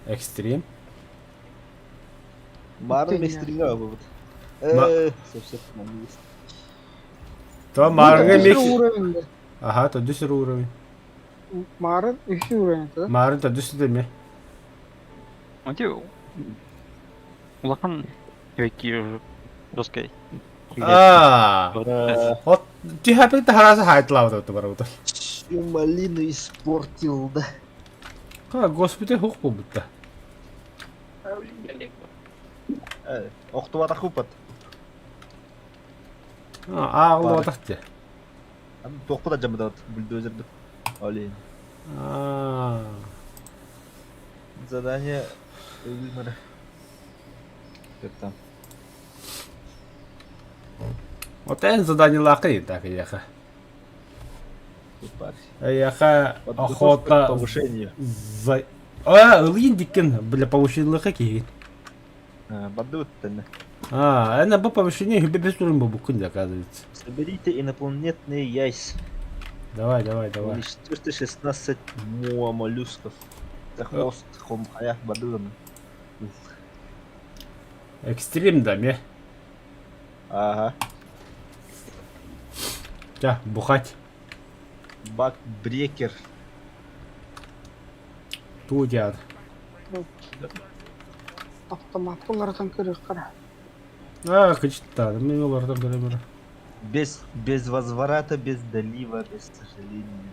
Экстрим. Марын Ты экстримге бу. Ма- Э, совсем есть. То марынга мех... уровень. Ага, то дүсір уровень. Марын үш уровень, да? Марын то дүсір деме. Оти улахан эки доскай. А, вот ты хараса хайтлау то бар вот. Всю малину испортил, да. Ка, господи, хук будто. Э, охтуата хупат. А, ал отакты. Тохпута жамдат бульдозерді. Олень. А. Задание Уильмера. Как там? Вот это задание лакы так яха. Яха охота повышение. За А, ылын диккен, бля, повышение лакы. Бадут А, она по повышению без турын бу күн оказывается. Соберите инопланетные яйца. Давай, давай, давай. Уничтожьте 16 муа моллюсков. Это хвост хомхая бадудан. Экстрим да ме. Ага. Ча, бухать. Бак-брекер. Туу диэн. Автомат уларытан көрүөххэ. Аа, кычыттаадым мин олордон көрө-көрө. Без, без возврата, без долива, без сожаления.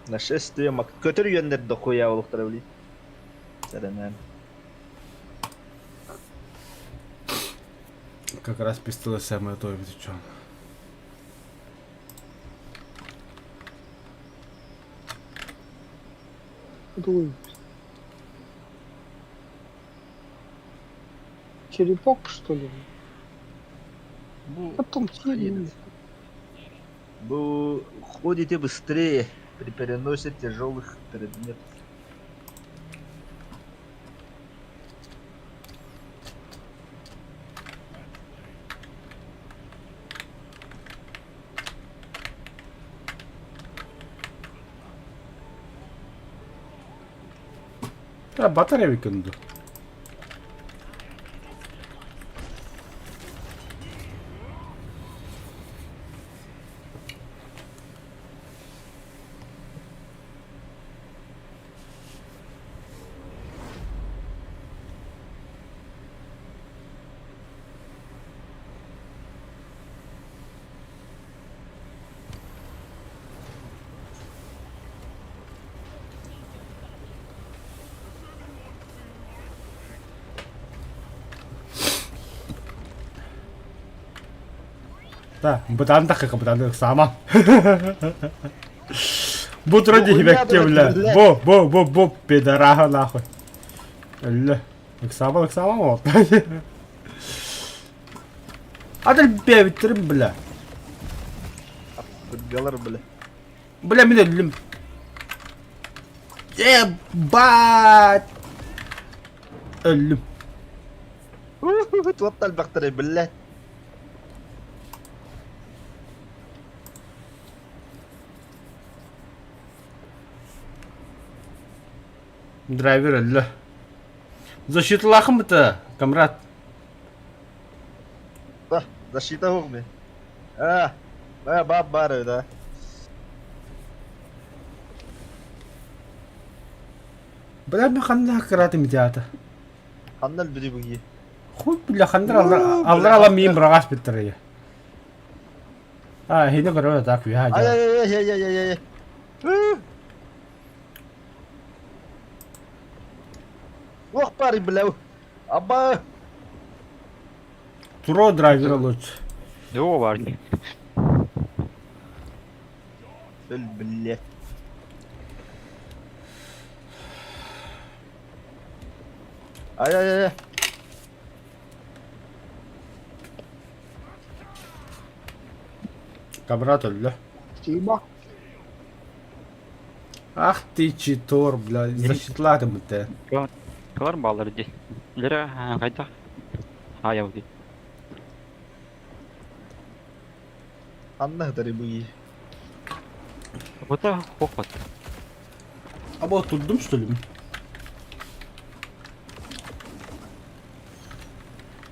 Нашествие мак... Көтөр үөннэр дохуя олохтара били. Сэрэнэн. Как раз пистолет самое то эбит чё. Дуй. Черепок, что ли? Бу Потом съедем. Бу ходите быстрее при переносе тяжелых предметов. Да, батарея выкинули. Да, бытаан тахыка бытаан ыксаама. Бу тура диһибэккэ бля. Бу, бу, бу, бу, пидораха нахуй. Өллө. Ыксаама, ыксаама вот. Адыр бэбиттерим бля. Быргалар бля. Бля мин өллүм. Ебать! Өллүм. Туоттал бахтары бля. Драйвер өллө. Защиталаахым быта, комрад. Да, защита хугми. А, ба ба бары да. Бля мен ханна кыратым театр. Ханнал бири буги. Хуй бля ханнар аллар ала миин бырагас биттер А, хини көрө так үһэ Ай ай ай ай ай ай ай. Ох бары бля. Аба. Туро драйвера лучше. Дөө бар. Өл бля. Ай ай ай. Камрад өллө. Спасибо. Ах ты читор, бля, защитладым ты. Кылар баллар ди. Лера кайда? Аяв ди. Анна хатары буги. Бута хохот. А вот турдум что ли?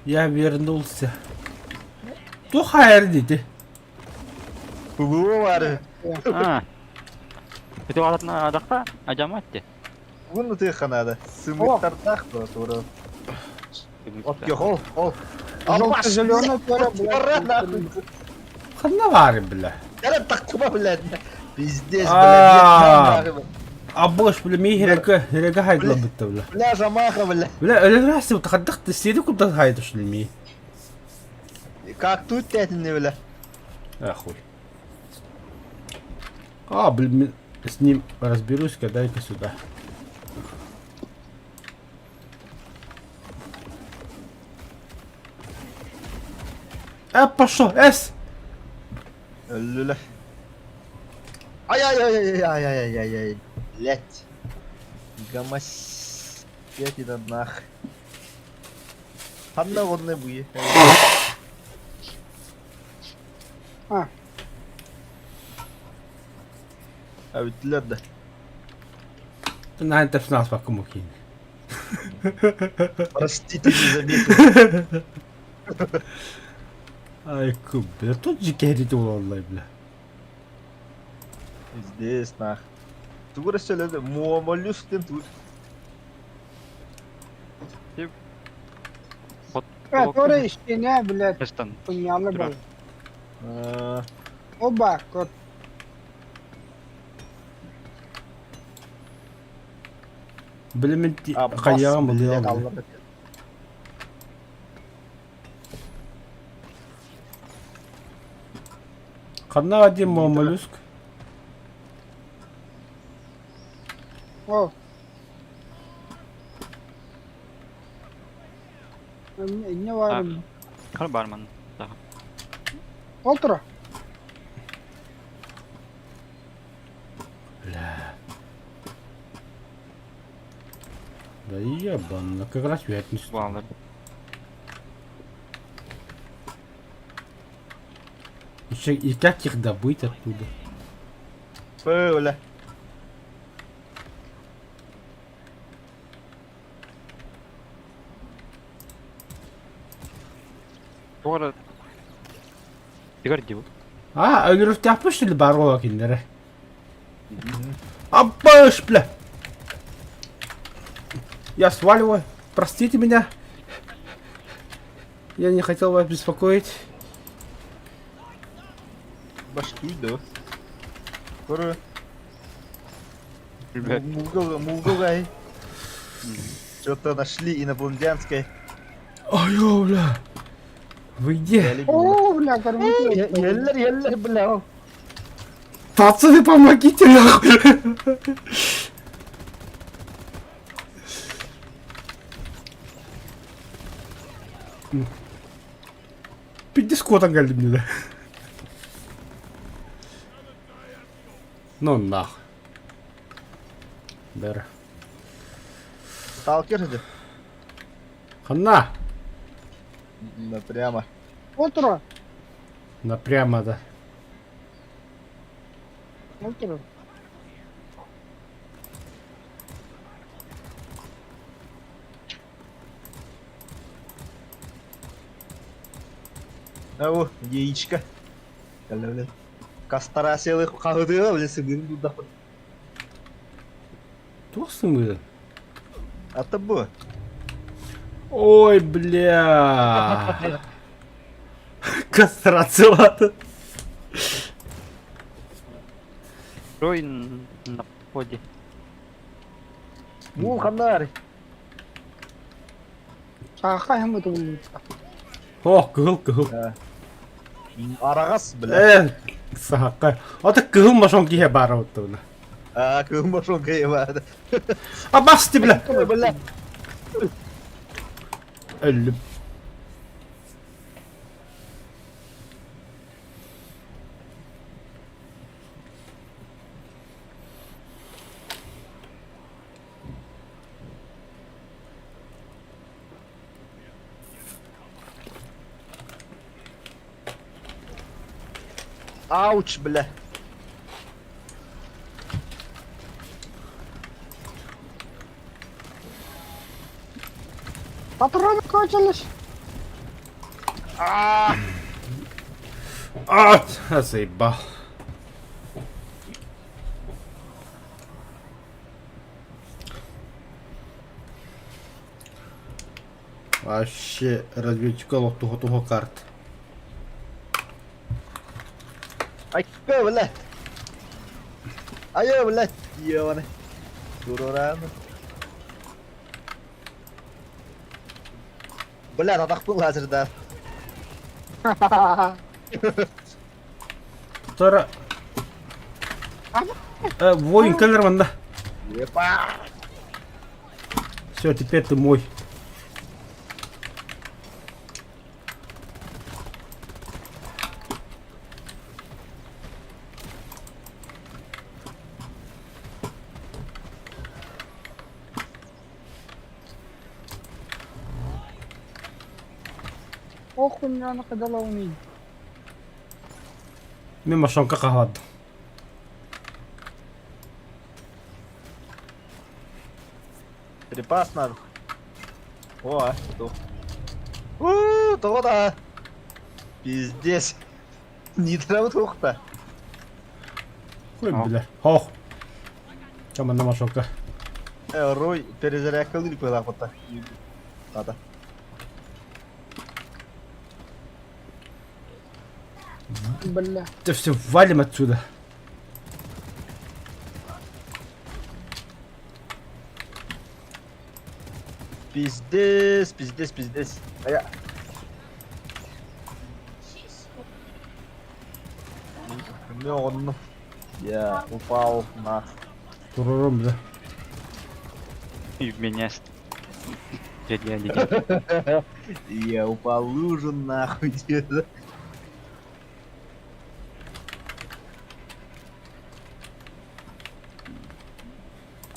Я вернулся. Ту хайр диди. Бугу бары. А. Это алатна адакта ажаматты. Бугун ты ханада. Сымыттардах то тура. От хол хол. Желто-зеленый Пора нахуй. Ханна бар бля. Кара такма блядь. Пиздец, блядь. Абыш бля ми херека херека хайдла битте бля. Бля, жамаха, бля. Бля öyle rastı тахаддах тестиди куда хайды шул ми. Как тут тятин бля. Ахуй. А, блин, с ним разберусь, когда-ка сюда. А, пошел, С! Өллүлэ. Ай ай ай ай ай ай ай ай блять. Гамас. Пятина нах. Ханна онны буи. А. Бүттүлэр да. Наһаа тэпсэн ааспаккын бу киин. Простите, не заметил. Ай, бля, тут же кэрити буолаллар, бля. Здесь, нах. Тугу эрэ сөйлөдө, моллюск диэн тугу Который стене, блядь, Тестан. поняла Дура. бы. Оба, кот. Билимин Аббас, хайаҕын блядь, былыаҕын. Алла. Ханна один моллюск? О. Не варим. Хар барман. Олтура. Бля. Да ебано, как раз пятницу. Баалар. Еще и как их добыть оттуда? Бля. Туора. Тигар дии. А, өлөрүөхтээхпит что ли баар буола кинилэрэ? Абыш, бля! Я сваливаю. Простите меня. Я не хотел вас беспокоить. Башкуй, да. Көрө. Ребят. Мугл, мугл, Что-то нашли инопланетянское. Ой, бля. Вы где? О, бля, кормите. Еллер, еллер, бля. Пацаны, помогите, нахуй. Пиздец, кот мне, да? Ну нахуй. Бэр. Сталкер же? Ханна! Напрямо. Олтура. Напрямо, да. Олтура. Ау, яичко. Бля, бля. Кастара селых хаһытыга, бля, сыгын дудахпын. Туох сымыгын? Ата бу. Ой, бля. Кастрация. Рой на входе. Мул ханнар. Саха хэмэ тулlu. О, кыһыл, кыһыл. Арагас, бля. Э, сахакка. Ата кыһыл машон киһи баара оттуна. А, кыһыл машон киһи баар. А басты, бля. Бля. Өллүм. Ауч, бля. Патроны кончились. А, заебал. Вообще разведчика лохтуха карт. Айка, бля. Айа, бля. Ёбаны. Туруран. Бля, татахпын лазердар. Тора. Воин кэлэр манна. Епа. Все, теперь ты мой. Ох, у меня накадала умень. Мимо шонка хааллым. Припас надо. О, тух. У, тоҕо да. Пиздец. Нитро тухта. Хуй билэр. Хох. Чаманна машока. Рой перезарядкалыыр пылапыта. Тата. Бля. Да все, валим отсюда. Пиздец, пиздец, пиздец. А я... Мён. Я упал на... Турурум, бля. И в меня стреляли. Я упал в лужу нахуй где-то.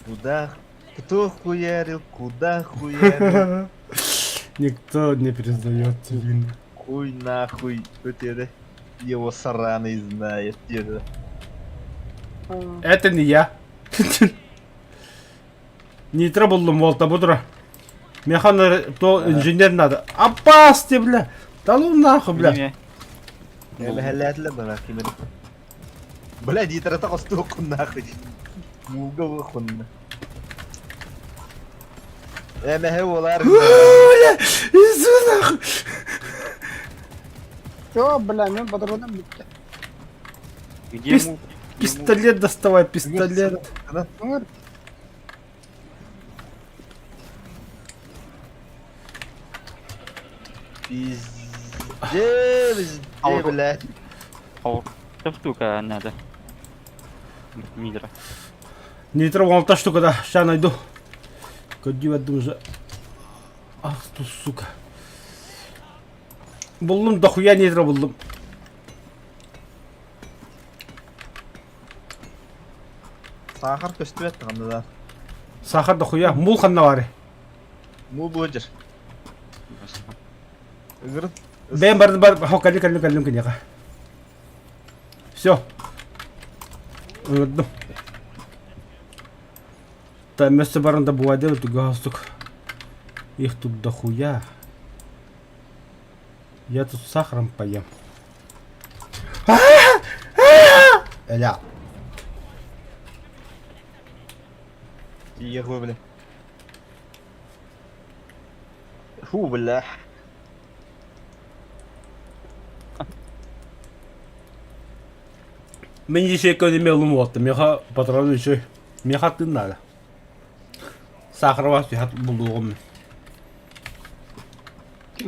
Куда? Кто хуярил? Куда хуярил? Никто не признает вину. Хуй нахуй. Вот это. Его сраный знает. Где-то. Это не я. Нитро буллум волта будра. Механ то инженер надо. Опасте, бля. Да ну нахуй, бля. Мэһэлээтилэр бара кимин. Бля, нитрота хостуоххун нахуй. Мууга уоххунна. Эмэһэ буолар. Бля, иди нахуй. Все, бля, мен патроным бүттэ. Где му? Пистолет доставай, пистолет. Ыҥыр. Пизде, везде, блядь. Алта штука надо. Мидра. Нитро алта штука, да. Сейчас найду. Көрдүү уже. Ах ты, сука. Буллум дохуя нитро буллум. Саахар көстүбэт ханна да. Сахар дохуя. Мул ханна бары. Мул буодьар. Ыгырын. Бэйэм барды бар. Хо, кэллим, кэллим, кэллим киниэхэ. Все. Ыҥырдым. Та мөссө баран да буайда тугастук. Их тут дохуя. Я тут сахаром поем. Эля. Еху, бля. Фу, бля. Мин ещё не мелум вот, меха патроны еще. Меха ты надо. Сахарова сихат булдугум.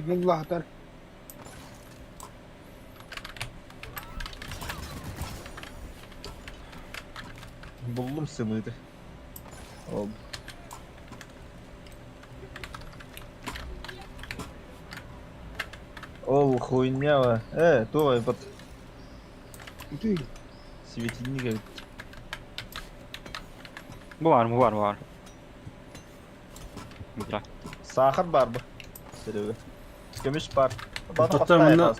Улаатар. Буллум сымыты. Ол. Ол хуйня. Э, то под светильник эбит. Бу бар, бу бар, бу бар. Мидра. Сахар бар бу. Серега. Көмүс бар. Тоқта, мына-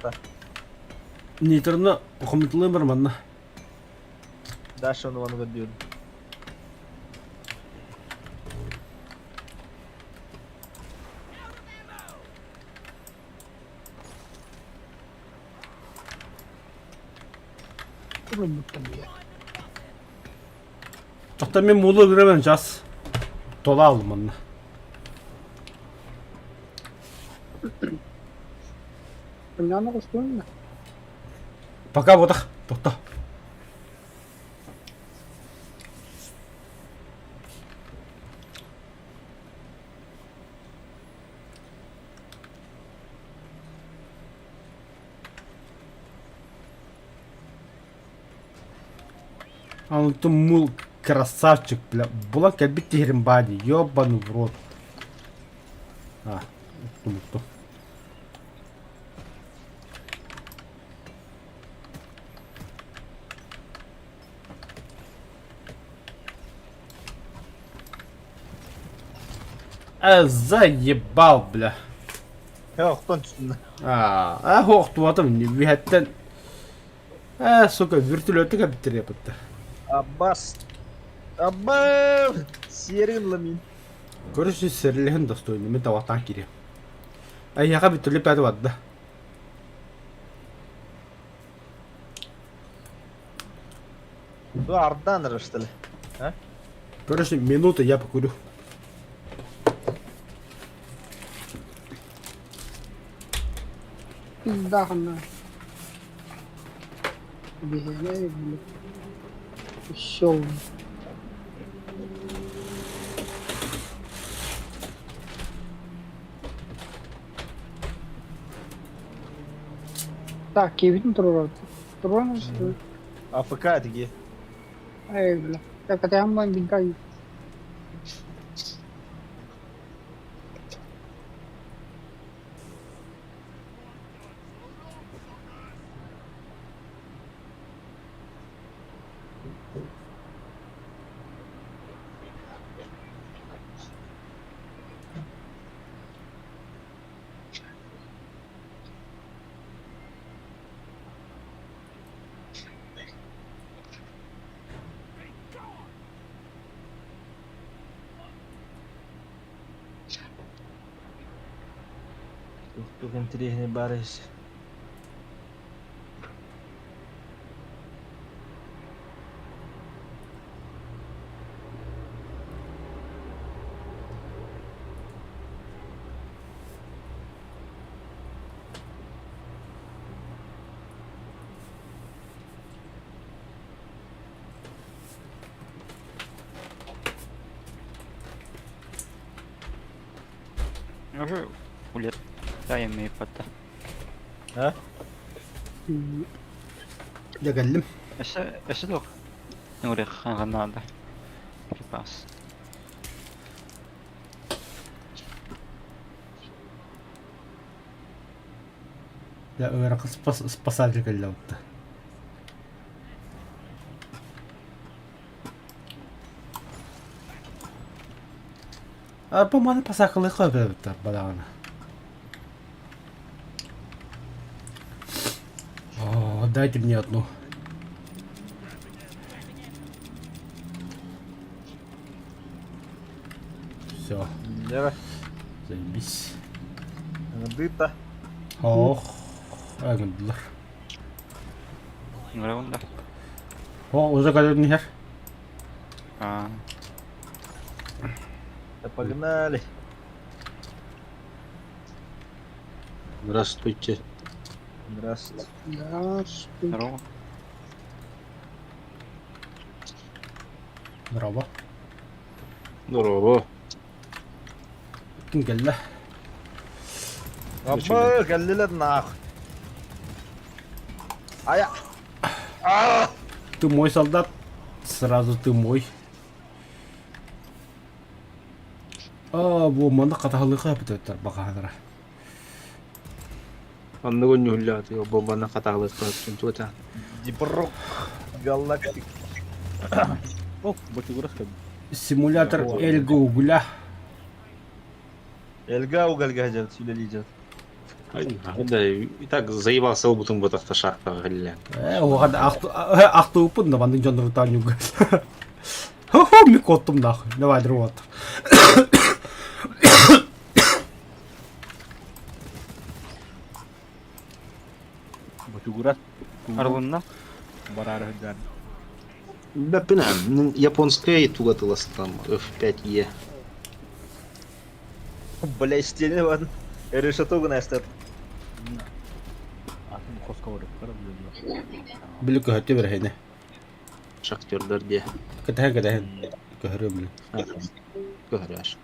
Нейтрона хомутулуй бар манна. Даша оны маны көрдүрдүм. Тоқта мен мулу көрөмөн жас. Тола алдым манна. Пыняны костуйна. Пока ботах. Тоқта. А ну ты мул красавчик, бля. Була кэлбит тиһирин бади, ёбану в рот. А, уктум, уктум. А, заебал, бля. Охтон түстүн. А, а охтубатым, үһэттэн. А, сука, вертолеты кэбиттэр Аббас. Аббас! Сиэрин ламин. Короче, сэрэлэһэн достойный, мин табахтаан киириэм. Эйиэхэ бүтүлү пэт барда. Ну, Ардан что ли? А? Короче, минута, я покурю. Пизда ханна. Биһиэнэ блин. Ещё. Так, киһибитин туруорабыт. Туруоран что АФК такие. Эй, бля. Так, это я бегаю. Туох интэриэһинэй баар эбит. Уже улетаем и пота. А? Дьэ кэллим. Өссө өссө туох ыҥырыахха наада. Припас. Дьэ ыарахан спасатель кэллэ оттон. А бу маны пасакылыха эбиттэр балаҕана. О, дайте мне одну. Все. Давай. Заебись. Дыта. Ох, агындылар. Ыҥырабын да. О, уже кэлэн иһэр. А, Да погнали. Здравствуйте. Здравствуйте. Здравствуй. здорово. Здорово. Здорово. Ким кэллэ? Абы, кэллилэр нахуй. Ая. А! Ты мой солдат. Сразу ты мой. А, бу манна хатаһылыха эпитеттер бакаһанара. Оннук үннүһүллээтэ бомбаны хатаалыахтаах туота. Дипрок Галактик. О, бочугурас как. Симулятор Эльга угля. Эльга угольга идет, үлэлии Да, и так заебался обутун бутахта шахтаҕа кэллэ. Э, уохан ахтууппун да маннык дьоннорутаан юга. Хо-хо, ми коттум нахуй. Давай, друг. Бочугурас. Арылынна? Барары сылдьан. Бэппин японская тугатыластам F5E. Бля, стене ван. Решето гына эстет. Атын хоско барыптар билиэн. Били көһөттө берэһине. Шахтердар де. Кэтэһэн кэтэһэн. Көһөрүм били. Көһөрөөш.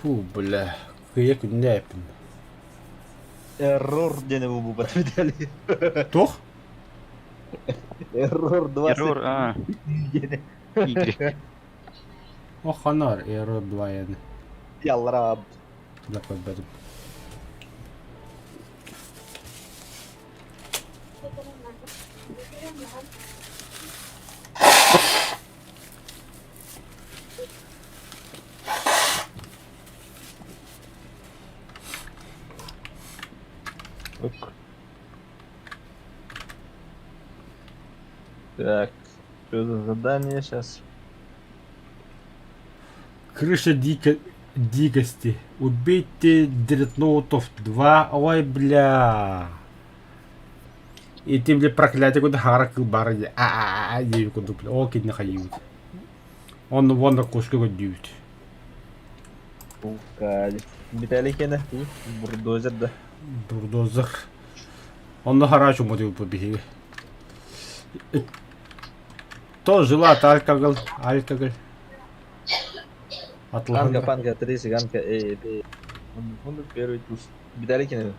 Фу, бля. Кыйа күннээппин. Эррор диэни бу бу Туох? Эррор 20 Error, а, диэни. Y. О, ханар, Error 2 эн. Яллара. Да көрбөтүм. Так, что за задание сейчас? Крыша дико... дикости. Убейте дредноутов 2. Ой, бля. Ити, бля, проклятие куда хара кылбара дии. А-а-а диэбит курдук, бля. Ол кинини хайыыбыт. Онно уонна куска көрдүүбүт. Виталий кene, бурдозер да. Бурдозер. Онно хара чумутуйбут биһиги. То жила алкоголь, алкоголь. Анка, Атлаһан панка, три цыганка, эй, эй. Он первый туз. Виталий кene.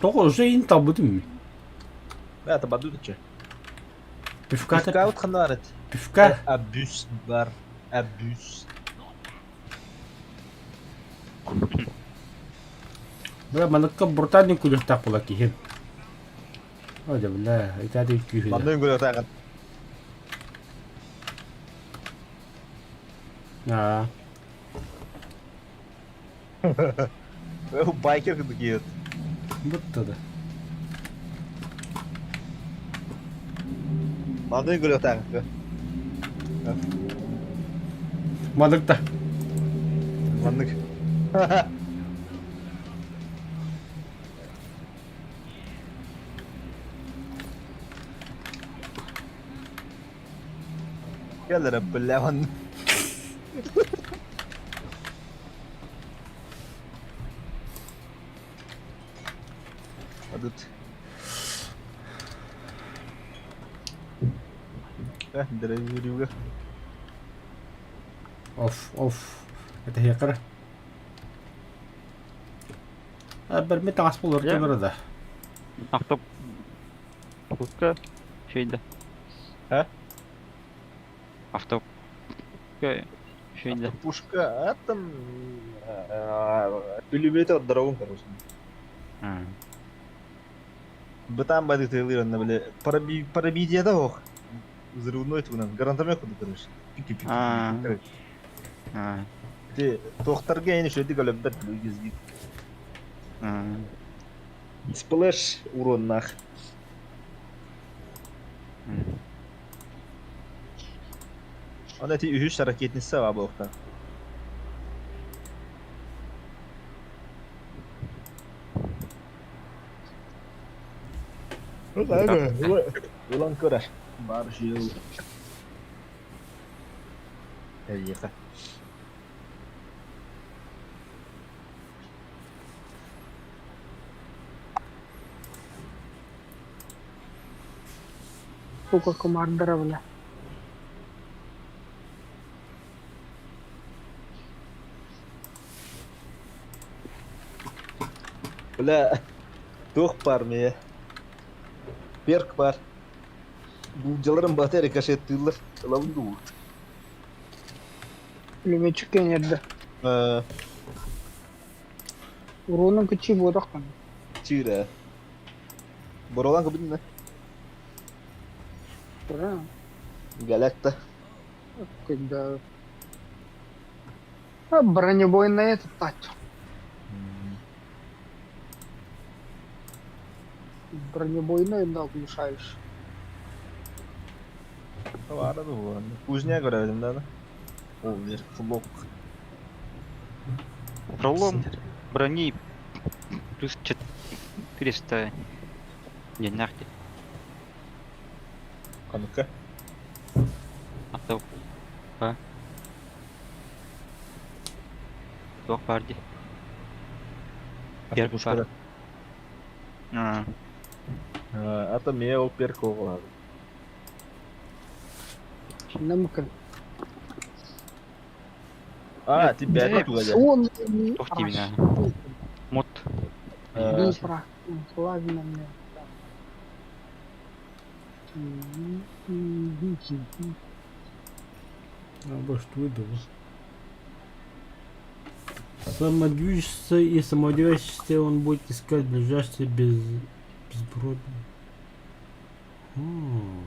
Тоҕо уже ин талбытым. Да, это бадут че. Пивка Пивка вот ханарет. пивка. Абюс бар. Абюс. Бля, маныкка буртаадын күлүөхтээх була киһим. О, да, бля, итаады күүһүлэ. Манны гүлө тагын. Аа. Байкер кыдык Бутта да. Манны гүлө тагын. Маныкта. Маннык. Келлere бля манны. Адыт. Э, деревья. Оф, оф. Это хекара. Бер ми таас болор Иә. көбөрө да. Авто... Пушка şeyde. He? Авто... Şeyde. Пушка, а там... Пулемет от дорогун, короче. Ha. Бытан бады тылыр, бля. Парабидия да ох. Взрывной тугунан. Гранатомет куду, короче. Пи-пи-пи. А. Ha. Ти тохтарга эни шөйдү көлөббет бүгүзги. Ha. Сплэш урон нах. Ана ти үһүс ракетница ба болта. Улан көрөр. Бар жыл. Эйеха. Сука, командира, бля. Бля, туох бар ме. Перк бар. Булдьаларым бата рикошеттыылар. Ылабын дуу. Пулеметчик кенерді. Уронун күчі бодақ Чире. Боролан кыбын Ура. Галякта. Когда... А, бронебойная это тать. Бронебойную да, оглушаешь. Бара дуу. Кузня көрөдүм да. О, бер флок. Пролом брони плюс 400 деннахти. Каныкка. Авто... Ha. Туох бар дии. Перк бар. Ha. Ата ме ол перк оголады. Намыкын. А, ти бәді тугада. Он... Туох диибин Мот. Днепра. Ладно мне. А, боже, что выдал. Самодвижется и самодвижешься он будет искать ближайший без... безбродный. М.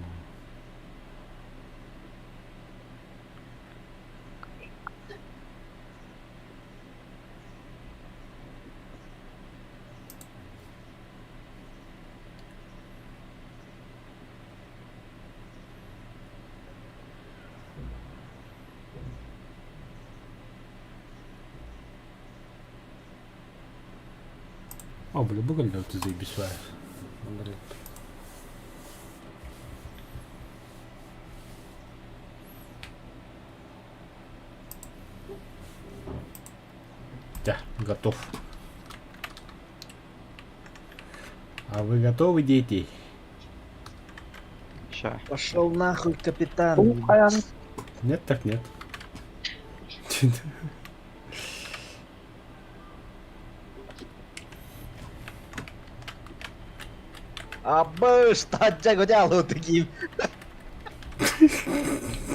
О, бля, бу кэллэ заебись баар. Да, готов. А вы готовы, дети? Ща. Пошел нахуй, капитан. Нет, так нет. Абыш, таджа годялу таким.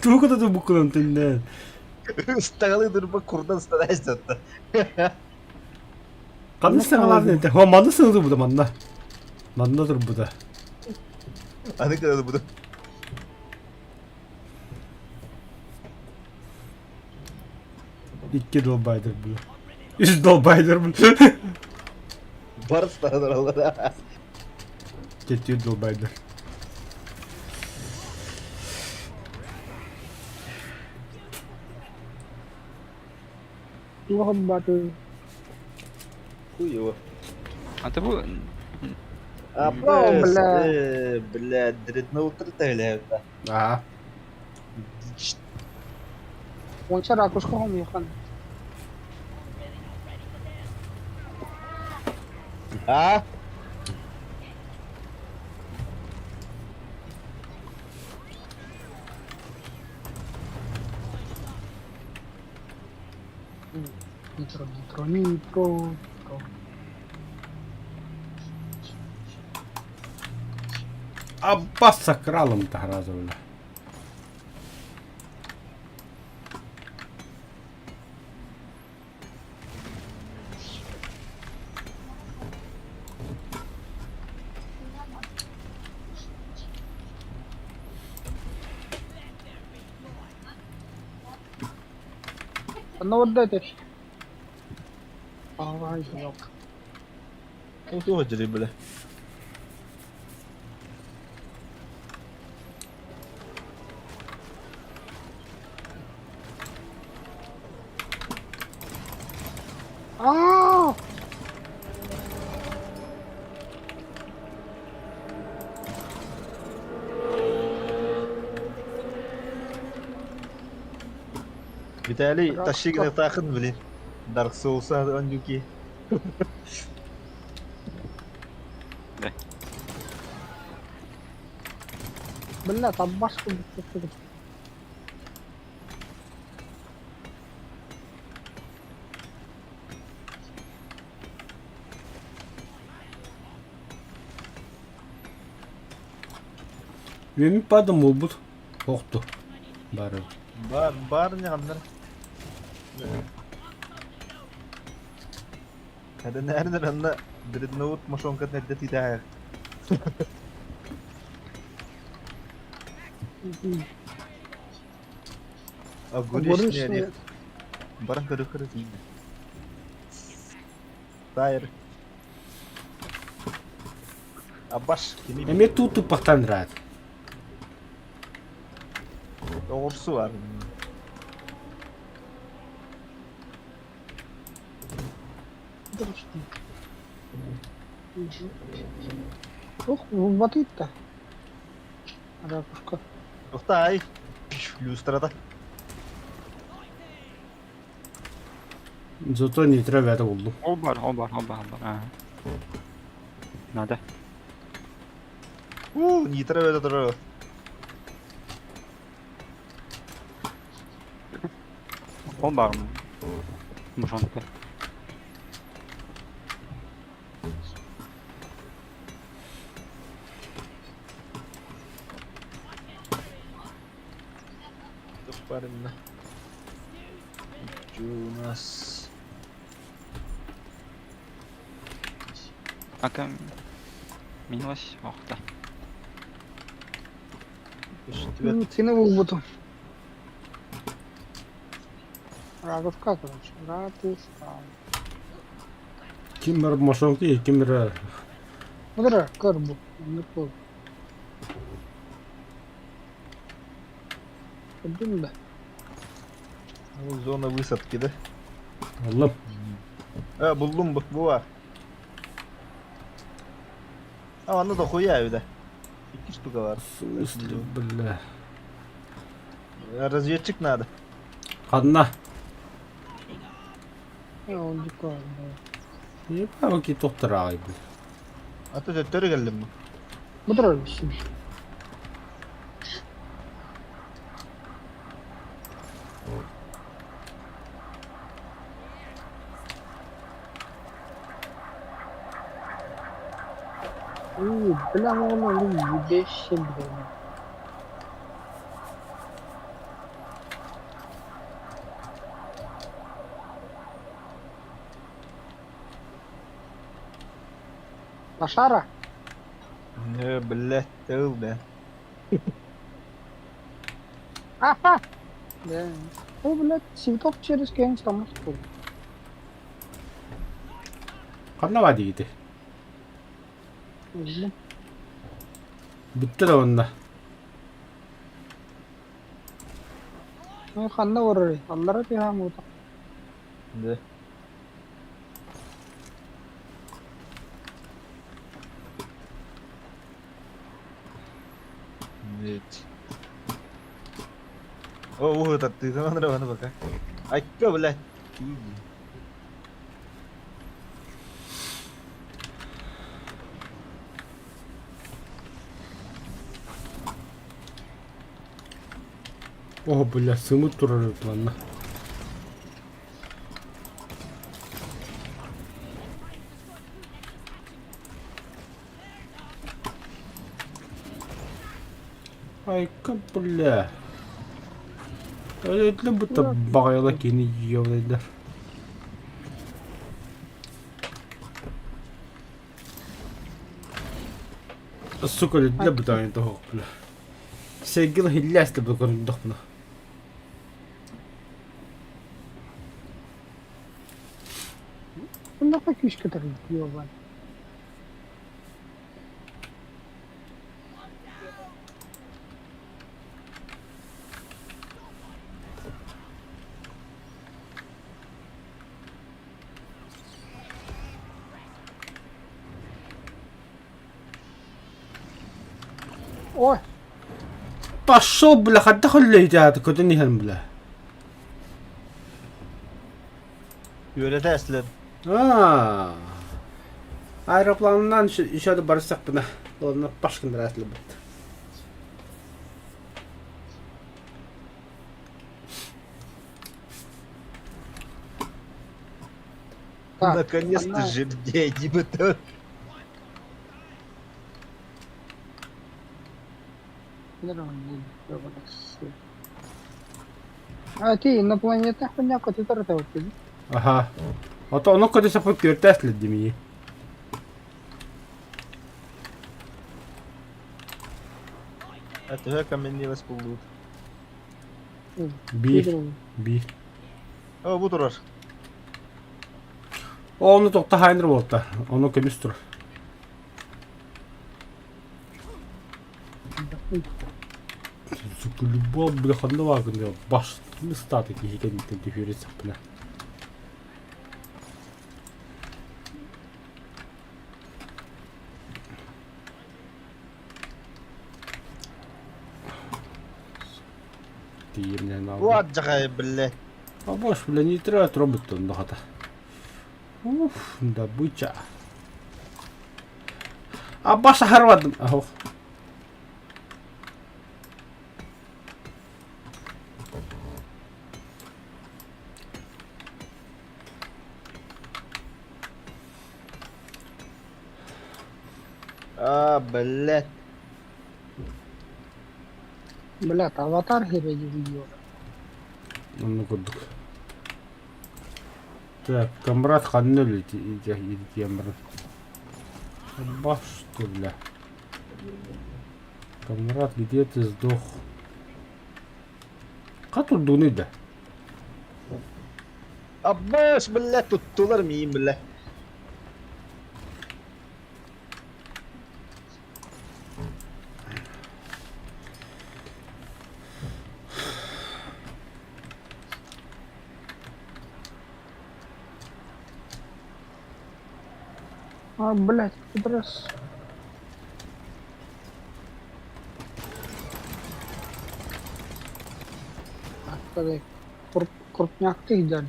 Тугу да букунан тиннен. Стагалы дурба курдан станайся. Ханна саҥалаатын этэ? О, манна саҥа манна. Манна турбута. Аны кыдады буду. Икки долбайдыр бу. Үс долбайдыр бу. Бар станар Четыре долбайдыр. Туох баты. Хуево. А ты бу... А, бля. Бля, дредноут трталя. Аа. Уонча ракушка хомуйхан. А? Нитро, нитро, нитро, нитро. Абба сакралым таһаразовна. Онно барда этэ. Ай, yok. Ну, туох бля. Аа! Виталий, тащи гнетахын, блин. Dark Souls андюки. Бля, там башку бүттүк. Үөмүт баадым буолбут. Охту. Бары. Бар, бар не андар. Hadi nereden anla Dreadnought мошонка nerede тидаа. Огуречный орех. Баран көрө көрө дейм. Тайр. Абаш кими Эмиэ туут туппахтан ыраат. оҕурсу бар. Ох, батыйта. Ракушка. Ухтай. Люстрада. Зато нитро бэйэтэ буллум. Ол бар, ол бар, ол бар, ол бар. Аа. Надо. У, нитро это тоже. Ол бар. Мушонка. Парень. Что у нас? Ака... Минулась. Ох, да. Сини булбутум. Ракушка, короче. Ракушка. Ким бар мошонки, ким бар Мудра, көр бу. Не көр. Көрдүм да. Ну, зона высадки, да? Аллам. А, булдум бу, бу бар. А манна дохуя эбит. Икки штука бар. В смысле, бля. Разведчик надо. Ханна. Ол дикко. Ебать, тохтор бля. А то төттөрү кэллим. Бу турар бисин. Уу, бля, ону ебещи, бля. Лошара? Не, блядь, тыл, бля. Аха! Да. О, блядь, цветок через кем там что ли? Ханна баа диигити? Бүттэ да онно. Ну, ханна барарый? Аллара түһэм ута. Да. Нет. О, вот это ты там надо пока. Айка, блядь. О, бля, сымыт турар эбит манна. Айка, бля. Өлөтлө будто баҕайыла кини ёбдайдар. Сука, өлөтлө бутаҕын тоһох, бля. Сэргил иһиллээс да көрүндөхпүнэ. Нахуй күүскэ тарыйдыа Ой! Пошел, бля, хайдах үллэйдээт көтөн иһэн, бля. Үөрэтэ эслэн. Аа. Аэропланынан еще да барсакпына. Ладно, пашкын бит. Так, Наконец-то она- жердей, типа А ты инопланетных хуйня көтүтэр тэбит. Аха. Ото ону көтө сапы күөртээс леддимии. А төһө каменилась буллут. Биир. Биир. О, бу турар. Ону тохта хайныр буолта. Ону көмүс турар. Сука, любой, бля, ханна баагын баш статы киһи кэнниттэн түһүөрэ саппына. Тиийимнэн алды. Вот жахай, блядь. А бош, бля, не треба робот онно хата. Уф, добыча. А баша харвадым. Ох. А, блядь. Блядь, аватар хирэйди видео. Онно курдук. Так, комрад ханна өлүтиэн баран. Баш что, бля. Комрад, где ты сдох? Катурдуны да. Аббаш, блядь, туттулар миин, блядь. А, блядь, пидорас. Крупняк ты дали.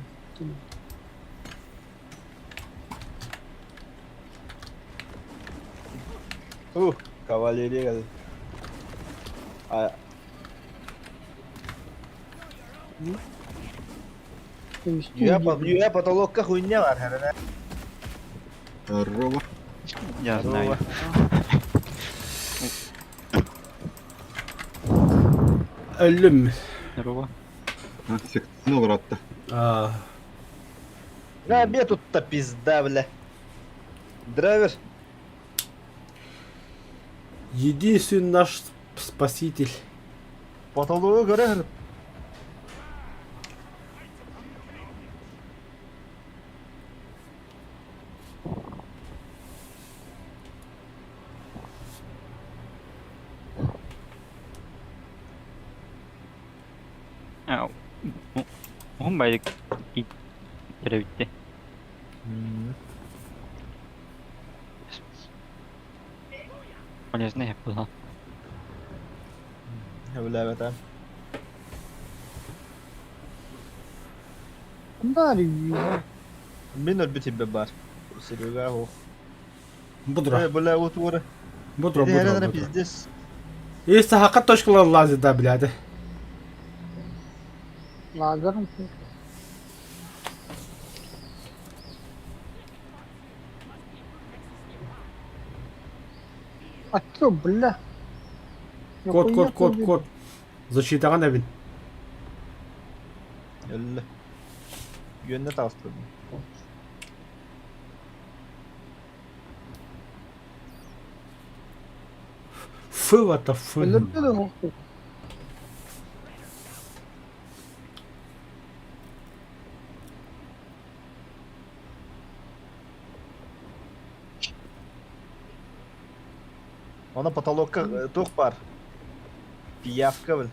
Ух, кавалерия geldi. Ay, Юя потолокка хуйня бар хәрәнә. Здорово. Я знаю. Өллүм. Здорово. Сектаны олоратта. А, На мне тут-то пизда, бля. Драйвер. Единственный наш спаситель. Потологу көрөр. А, Уһун байдык Теребитти. Полезный было. Бля, это. Мин өлбүт тебе бар. Серега ох. Будра. Э, бля, вот ура. Будра, будра, будра. Пиздец. Есть хака точкалар лазит, да, блядь. Лазером. А чё, бля? Код, код, код, код. Защитаҕын эбин. Өллө. Үөннэ таҕыстым. Фы, what the fuck. Өлөрдө да оһох. Она потолокка туох баар. Пиявка, бил.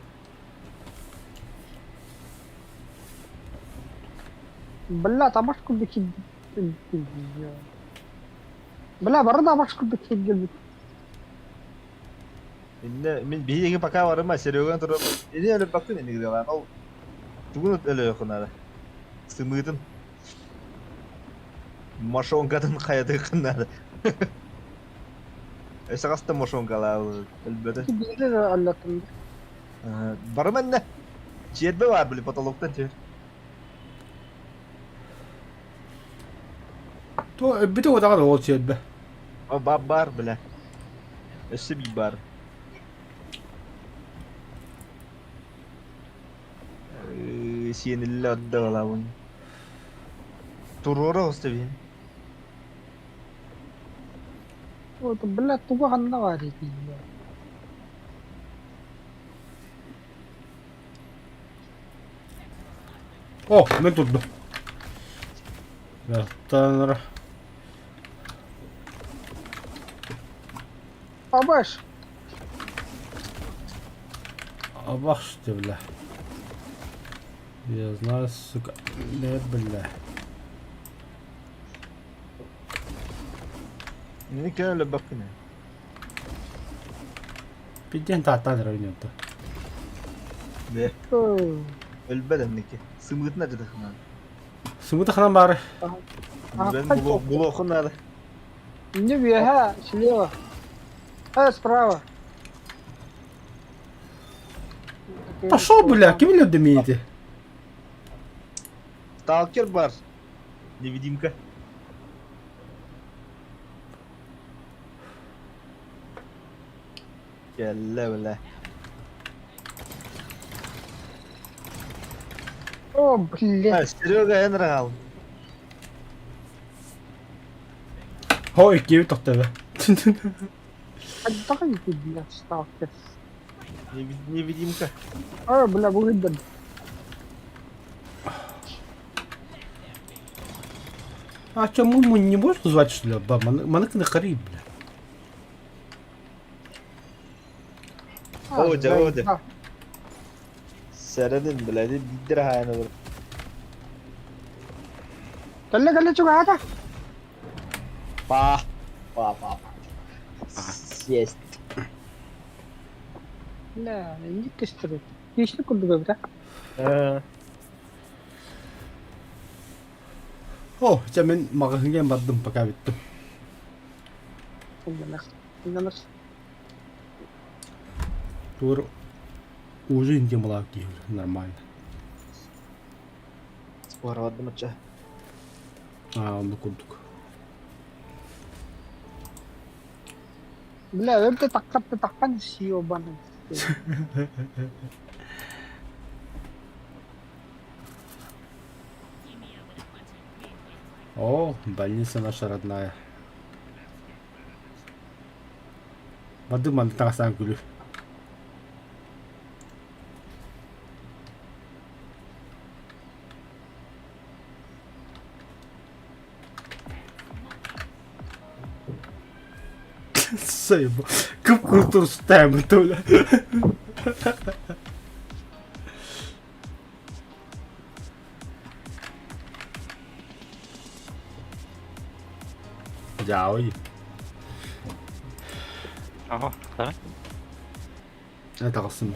Бля, табаш курдук Бля, бары да табаш курдук киирбит. Инне мин биһиги пока барыма Сереганы турар. Ини өлөрбөккүн инниги дылаан. Ол тугун өлөөхүн ары. Сымыытын. Мошонкатын хайатыаххын наада. Өссө хаста мошонкалаабыт өлбөтө. Биири өллөтүм. Барыма иннэ. Чиэрбэ баар били потолоктан түһэр. То өлбүтэ уотаҕын ол чиэрбэ. Ба баар бля. Өссө биир баар. Сиэниллэ отдалабын. Туруора оста биһин. Вот, бля, тугу ханна баар итии. О, мен турдум. Яттанра. Абаш. Абаш ты, бля. Я знаю, сука. Не, бля. Инник өлөрбөккүн. Пиден тааттан равнёта. Бе. Өлбөт инники. Сымыытын адьытахын наада. Сымыты ханан баары. Бен булуохун наада. Не вега, слева. А, справа. Пошел, бля, ким өлөрдө миити? Сталкер бар. Невидимка. Кэллэ бля. О, блядь. Серега эн раал. Хо, иккиэбит тохтобо. Отдай ты, блядь, сталкер. Невидимка. А, бля, выгоден. А что, мы, мы не можем звать, что ли? Ба, маныкны харит, бля. О, дьэ, о, дьэ. Сэрэнин, бля, биирдэрэ хаайан олорор. Кэллэ, кэллэ, чугаһаата. Па, па, па, па. Съесть. Бля, инник көстөрүт. Хищник курдук эбит Э, О, чэ мин маҕаһыыҥҥа бардым пока бүттүм. Ылланар. Ылланар. Тур ужин демалаах киһи нормально. Уһарабардым ачча. Аа, оннук курдук. Бля, өр да таххар да таххан съебаный. О, больница наша родная. Бардым манна таҥастаан күлү. Сайб. Кып-куртур сутаем толя. Дьаабый. Аха, да. Э таҕыстым.